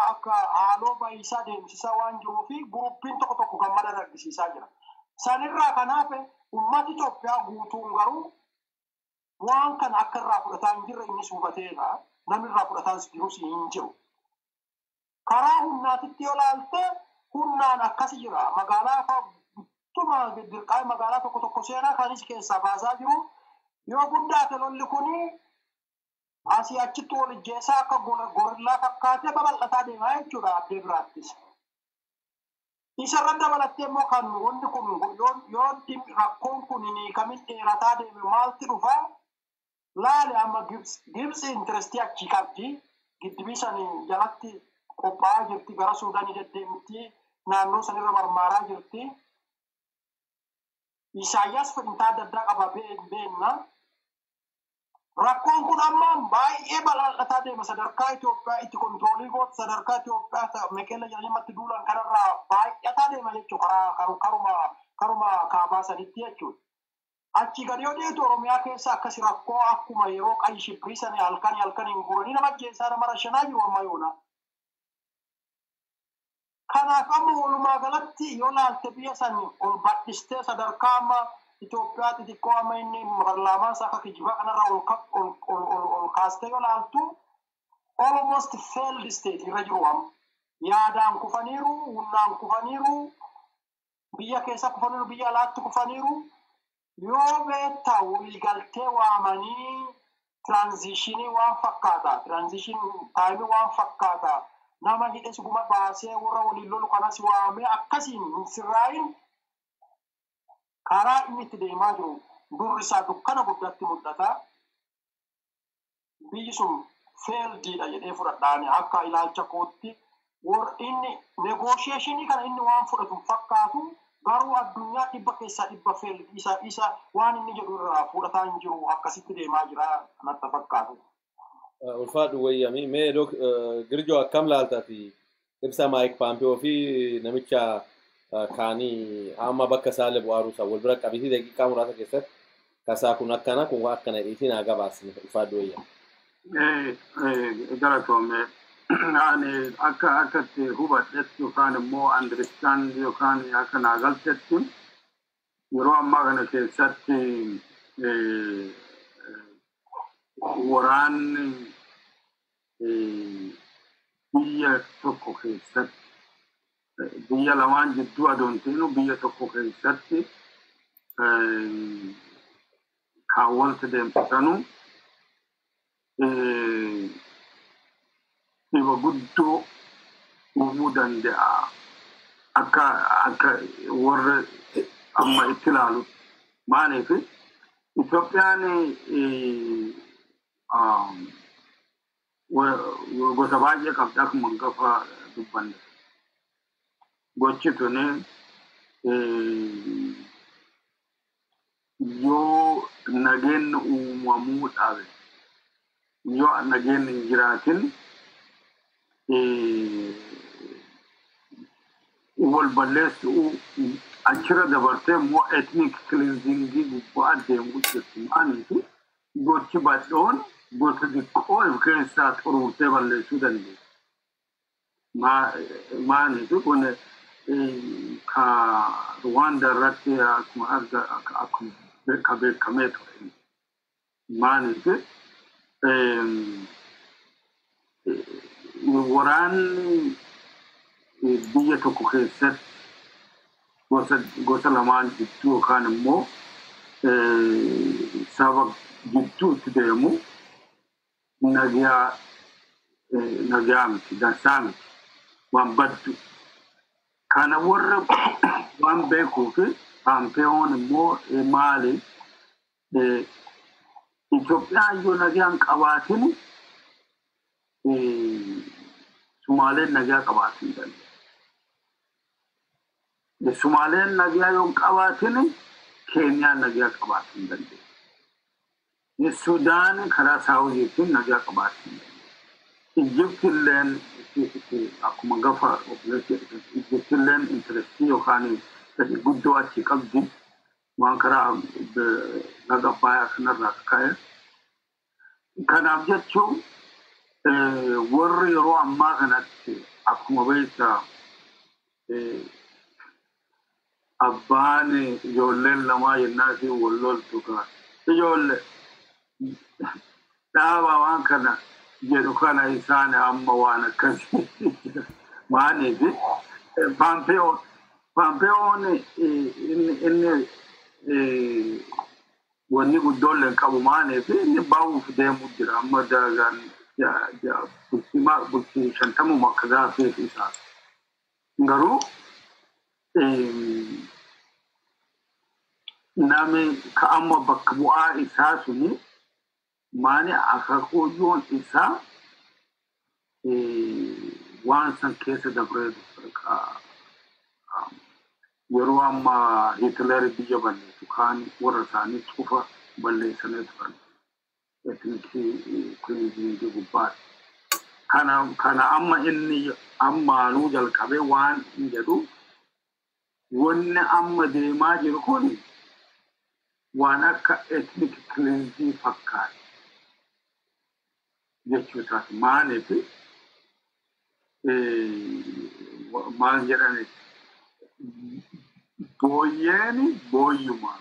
akka haaloo bahiisaa deemsisaa waan jiruu fi guruppiin tokko tokko gammada argisiisaa jira. Sanirraa kanaaf uummati Itoophiyaa guutuun garuu waan kana akka irraa fudhataa hin jirre innis hubateera. Namni irraa fudhataa jirus hin jiru. Karaa humnaatitti yoo ilaalte humnaan akkasi jira. Magaalaa guutumaa dirqaa magaalaa tokko tokko seenaa kanis keessaa baasaa jiru. Yoo guddaate lolli kuni asii achitti wal ijjeessaa akka gorillaa fakkaatee babal'ataa deemaa jechuudha addee biraattis. Isarra dabalattee immoo kan wanni kun yoo rakkoon kun kamin dheerataa deeme maalti dhufa laale amma Gibsi intirestii achii qabdi. Giddibii sanii jalatti qophaa'aa jirti gara Suudaanii deddeemti naannoo sanirra marmaaraa jirti. Isaayyaas fedhintaa adda addaa qaba beenna. Rakkoon kun amma baay'ee bal'ataa deema sadarkaa Itoophiyaa itti kontiroolii gootu sadarkaa Itoophiyaa Meqeela jedhanii duulan kanarraa baay'ataa deema jechuudha karuma kaabaa sanitti jechuudha. Achi gadi yoo deetu Oromiyaa keessa akkasi rakkoo akkuma yeroo qayyi shibbirii sanii halkan halkan hin guuranii nama ajjeesaa nama rashanaa jiru amma yoona. Kanaaf amma walumaa galatti yoo laalte biyya sanii ol bal'istee sadarkaa amma Itoophiyaa xixiqqoo amma inni paarlaamaa isaa akka kijibaa kanarraa ol kaastee yoo laaltu almost failed state irra jiru amma. Yaadaan kufaniiru, humnaan kufaniiru, biyya keessa kufaniiru, biyya alaatti kufaniiru. Yoo beektaa waliigaltee waamanii tiraanzishinii waan fakkaata, tiraanzishin taayimii waan fakkaata. Nama hidhes guma baasee warra waliin lolu kanas waamee akkasiin hin sirraayin karaa inni itti deemaa jiru durri isaa dukkana guddaatti mul'ata. Biyyi sun feeldiidha jedhee fudhadhaani akka ilaalcha kootti inni negoosheeshinii kana inni waan fudhatu fakkaatu garuu addunyaa dhibba keessaa dhibba feeldii isa waan inni jedhu irraa fudhataa hin jiru akkasitti deemaa jira natti fakkaatu. Ulfaadhu wayyami mee Girjoo akkam laaltaa fi ibsa Maayik Paampiyoo fi namicha kaanii amma bakka isaallee bu'aaru isaa wal bira qabiitii daqiiqaa muraasa keessatti kasaa kun akkana kun akkana dhiitii naa gabaasni ulfaadhu wayyami. Galatoome ani akka akkatti hubadhetti yookaan immoo understand yookaan akka naa galtetti yeroo ammaa kana keessatti waraanni biyya tokko keessatti biyya lamaan jidduu adoon ta'inu biyya tokko keessatti kaawwalta deemsisanu dhiba guddoo uumuu danda'a akka akka warra amma itti ilaalu maaliif Itoophiyaan gosa baay'ee qabdi akkuma gafa dubbanne. Gochi tuni yoo nageenyi uumamuu dhabe yoo nageenyi hin jiraatin wal balleessuu Achirra dabartee immoo ethnic cleansingii gubbaa deemuu jirti. Maaliif gochi bal'oon gosa xiqqoo of keessaa xuruurtee balleessuu dandeessi. Maaliif kun ka Rwanda irratti akkuma akkuma beekamee ture. Maaliif waraanni biyya tokko keessatti gosa lamaan gidduu yookaan immoo saba gidduutti deemu nagaa miti, dansaa miti, waan baddu. Kana warra waan beekuu fi Pompeoon immoo maali Itoophiyaan yoo nagaan qabaatin Sumaaleen nagaa qabaatin danda'u. Sumaaleen nagaa yoo qabaatin Keeniyaan nagaa qabaatin danda'u. Sudaan karaa Saawudiitiin nagaa qabaatin danda'u. Ijiptilleen akkuma gafa Ijiptilleen interestii yookaan fedhii guddoo achi qabdi waan karaa laga Abbayaa kanarraa ka'e. Kanaaf jechuun warri yeroo ammaa kanatti akkuma beektaa abbaan ijoolleen lamaa yennaa fi wal loltu kaa ijoollee dhaaba waan kana jedhu kana isaan amma waan akkasii maaliif Pompeoon inni wanni guddoolleen qabu maaliif inni bahuuf deemuu jira amma dalagaan bultii 50 akka gaafeef isaa garuu nami ka amma bakka bu'aa isaa suni maani akaakuyyoon isaa waan san keessa dabree yeroo amma Hitler biyya balleessu kaan warra isaanii cufa balleessanii turan ethnic cleansing gubbaatti. Kana amma inni ammaanuu jalqabee waan hin jedhu wanni amma deemaa jiru kun waan akka ethnic cleansing fakkaata jechuu isaati. Maaliif maal jedhani booyyeen booyyuma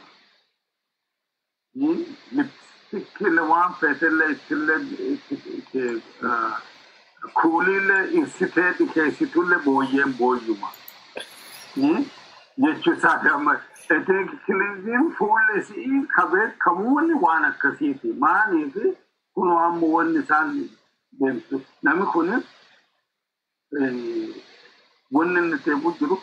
lipstikkiillee waan feetellee ittillee kuuliillee ibsitee dhikeessitullee booyyeen booyyuma jechuu isaati. Amma ethnic cleansing fuulli isii ka beekamuun waan akkasiiti. Maaliif kun amma wanni isaan deemtu namni kun wanni inni deemu jiru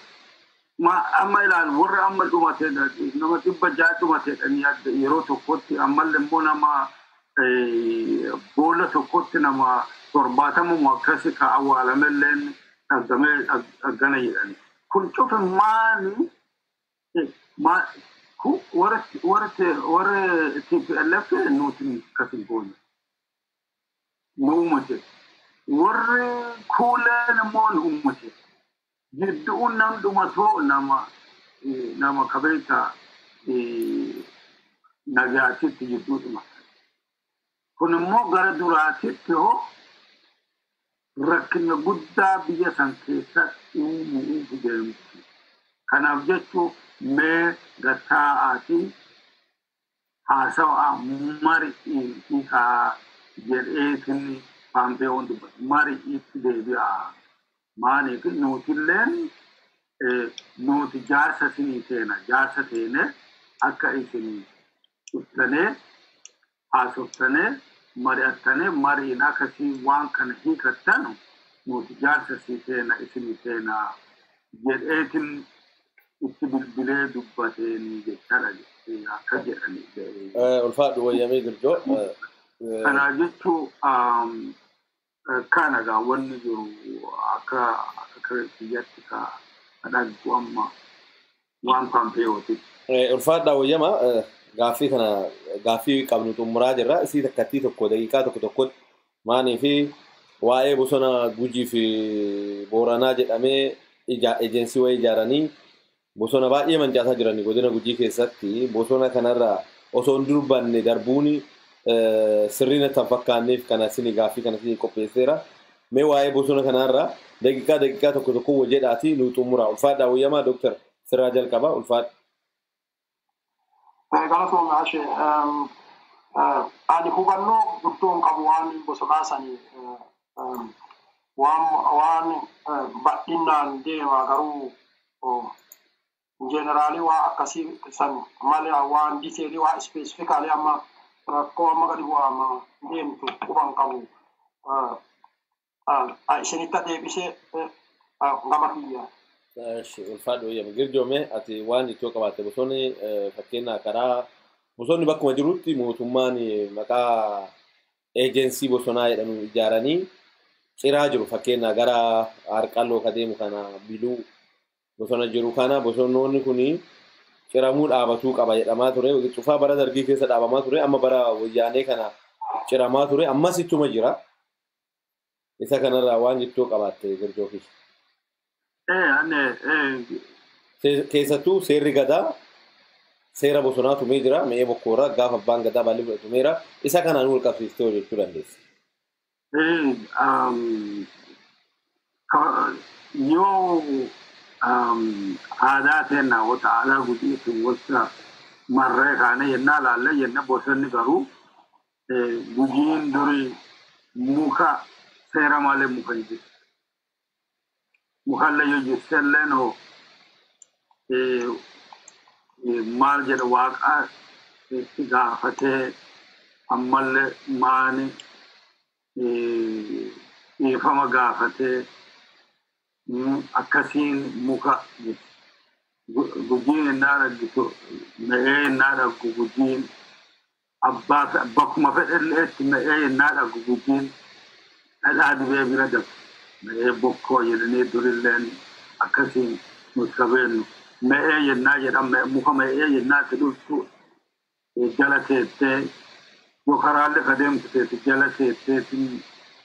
amma ilaal warra amma dhumatee nama 600 dhumateedhaan yaadda yeroo tokkotti ammallee immoo nama boolla tokkotti nama 70 akkasi ka awwaalamelleen dhagamee dhaggana jedhani. Kun cufe maali warra TPLF nuti akkas hin goone nu uumate. Warri kuuleen immoo nu uumate. Jidduun nam dhumatoo nama kabeeta nagaatitti jidduu dhumata. Kun immoo gara duraatitti hoo rakkina guddaa biyya san keessa uumuuf deemti. Kanaaf jechuu mee gattaa'aatii haasawaa mari'ii haa jedheetin Pompeoon dubbata. Mari'iitti deebi'aa. Maaliif nuutilleen nuti jaarsa isinii teena jaarsa teene akka isin dhuftanee haasoftanee mari'attanee mariin akkasii waan kana hiikattanu nuti jaarsa sii teena isinii teena jedheetin itti bilbilee dubbateen jechaadha akka jedhani. Ulfaadhu wayyamee Girjoo. Kana jechuu kana gaa wanni jiru akka akka biyyatti ka dhaggu amma waan Pompeooti. Ulfaadhaa wayyama gaaffii kana gaaffii qabnu xumuraa jirra. Isii takkattii tokko daqiiqaa tokko tokkotti maanii fi waa'ee bosona Gujii fi Booranaa jedhamee ejensii wayii ijaaranii Bosona baay'ee mancaasaa jiran godina Gujii keessatti bosona kanarraa osoo hin durbanne darbuun sirrii natti hin fakkaanneef kana isin gaaffii kana isin qopheesseera. Mee waa'ee bosona kanarraa daqiiqaa daqiiqaa tokko tokko hojjedhaatii nu xumura. Ulfaadhaa wayyamaa Dooktar Sirraa jalqaba ulfaadha. Galatoomii Ashee, ani hubannoo guddoo hin qabu waan bosonaa sanii waan bal'inaan deema garuu jeneraalii waa akkasii san malee waan diteelii waa ispeesifikaalii amma rakkoo amma gadi bu'aa amma deemtu quban qabu. Isinitti deebisee gama kiyya. Ulfaadhu wayyama. Girjoome ati waan ittoo qabaatte bosonni fakkeenyaa karaa bosonni bakkuma jirutti mootummaan maqaa eejensii bosonaa jedhamu ijaaranii ciraa jiru fakkeenyaa gara Harqalloo ka deemu kana Biluu bosona jiru kana bosonoonni kun ciramuu dhaabatuu qaba jedhamaa ture. Cufaa bara dargii keessa dhaabamaa ture amma bara wayyaanee kana ciramaa ture ammas ittuma jira. Isa kanarraa waan jettoo qabaatte Girjoo kiyya. Keessattuu seerri gadaa seera bosonaa tumee jira. Mi'ee bokkoorraa gaafa abbaan gadaa baalli fudhatumeera. Isa kanaan wal qabsiistee hojjechuu dandeessa. Yoo aadaa teennaa wanta aadaa Gujiitiin wanta marree kaane yennaa laalle yenna bosonni garuu Gujiin durii muka seera malee muka hin jiru. Mukallee yoo jirtellee hoo maal jedha waaqa itti gaafatee ammallee maani dhiifama gaafatee akkasiin muka Gujiin innaa dhaggitu me'ee innaa dhaggu Gujiin abbaa bakkuma fedhelleetti me'ee innaa dhaggu Gujiin dhadhaa dibee bira dabu. Me'ee bokkoo jedhanii durilleen akkasiin nuti qabeennu. Me'ee yennaa jedhan muka me'ee yennaa itti dhuftu jala teettee yoo karaallee ka deemtu teette jala teettee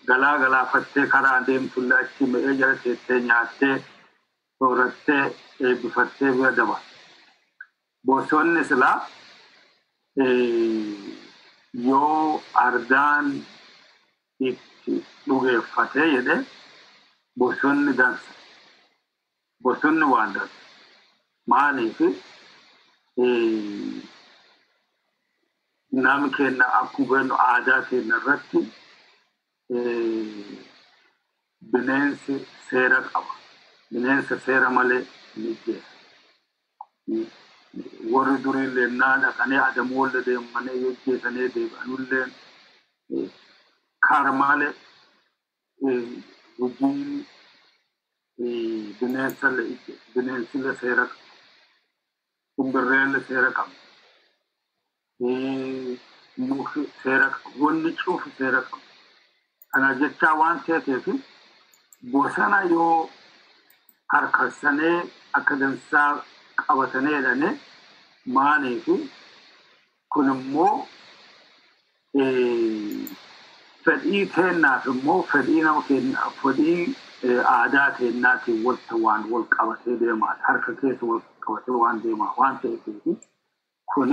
galaa galaafattee karaa deemtullee achi me'ee jala teettee nyaattee soorattee eebbifattee bira daba. Bosonni silaa yoo ardaan itti dhugeeffatee jedhe bosonni dansa. Bosonni waan dansa. Maaliif namni keenya akkuma beeknu aadaa keenya irratti bineensi seera qaba. Bineensa seera malee ni jeera. Warri duriillee naa dhaqanii adamoollee deemanii hojjetanii deebi'anullee kaara malee hojiin bineensillee seera qaba. Simbirreellee seera qaba. Muki seera qaba. Wanni cufi seera qaba. Kana jechaa waan ta'eef bosona yoo harkasanii akka dansaa qabatanii jedhanii maaliif kun immoo fedhii teennaaf immoo fedhii nama keenyaa fedhii aadaa teennaatiin wanta waan wal qabatee deemaa harka keessa wal qabatee waan deemaa waan ta'eef kun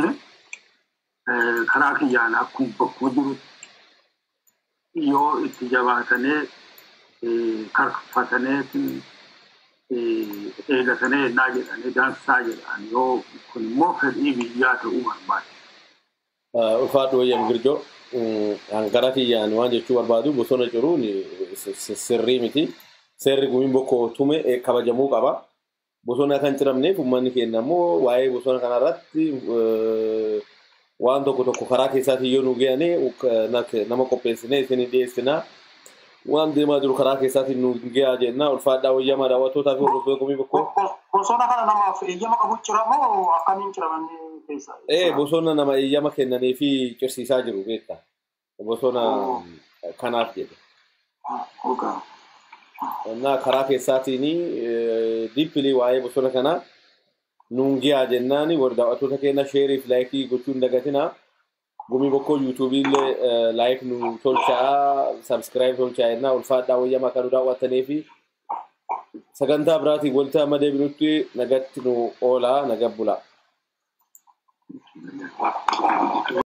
karaa kiyyaan akkuma bakkuma jirutti yoo itti jabaatanii karfatanii eegatanii ennaa jedhanii dansaa jedhan yoo kun immoo fedhii biyyaa ta'uu barbaada. Ulfaadhu wayyam Girjoo hangara kiyyaan waan jechuu barbaadu bosona ciruun sirrii miti. Seerri gumiin bokkoo tume kabajamuu qaba. Bosona kan ciramneef uummanni keenya immoo waa'ee bosona kanarratti waan tokko tokko karaa keessaatiin yoo nu ga'ane nama qopheessinee isin dhiyeessinaa. Waan deemaa jiru karaa keessaatiin nu gahaa jenna. Ulfaadhaa wayyamaa daawwattootaa fi hordoftoota gumii bokkoo. Bosona kana namaaf eeyyama qabu ciramoo akkamiin ciraman keessa? Bosona nama eeyyama kennanii fi cirsiisaa jiru beekta. Bosona kanaaf jedhe. Karaa keessaatiin diippilii waa'ee bosona kanaa nuun gahaa jennaani warra daawwattoota keenya sheerii fi laayikii gochuu hin dagatinaa. Gumii bokkoo yuutuubii illee laayik nu tolchaa, sabskiraayib tolchaa jennaa ulfaadhaa wayyamaa kan nu daawwattanii fi Sagantaa biraatiin walitti amma deebinutti nagatti nu oolaa, naga bulaa.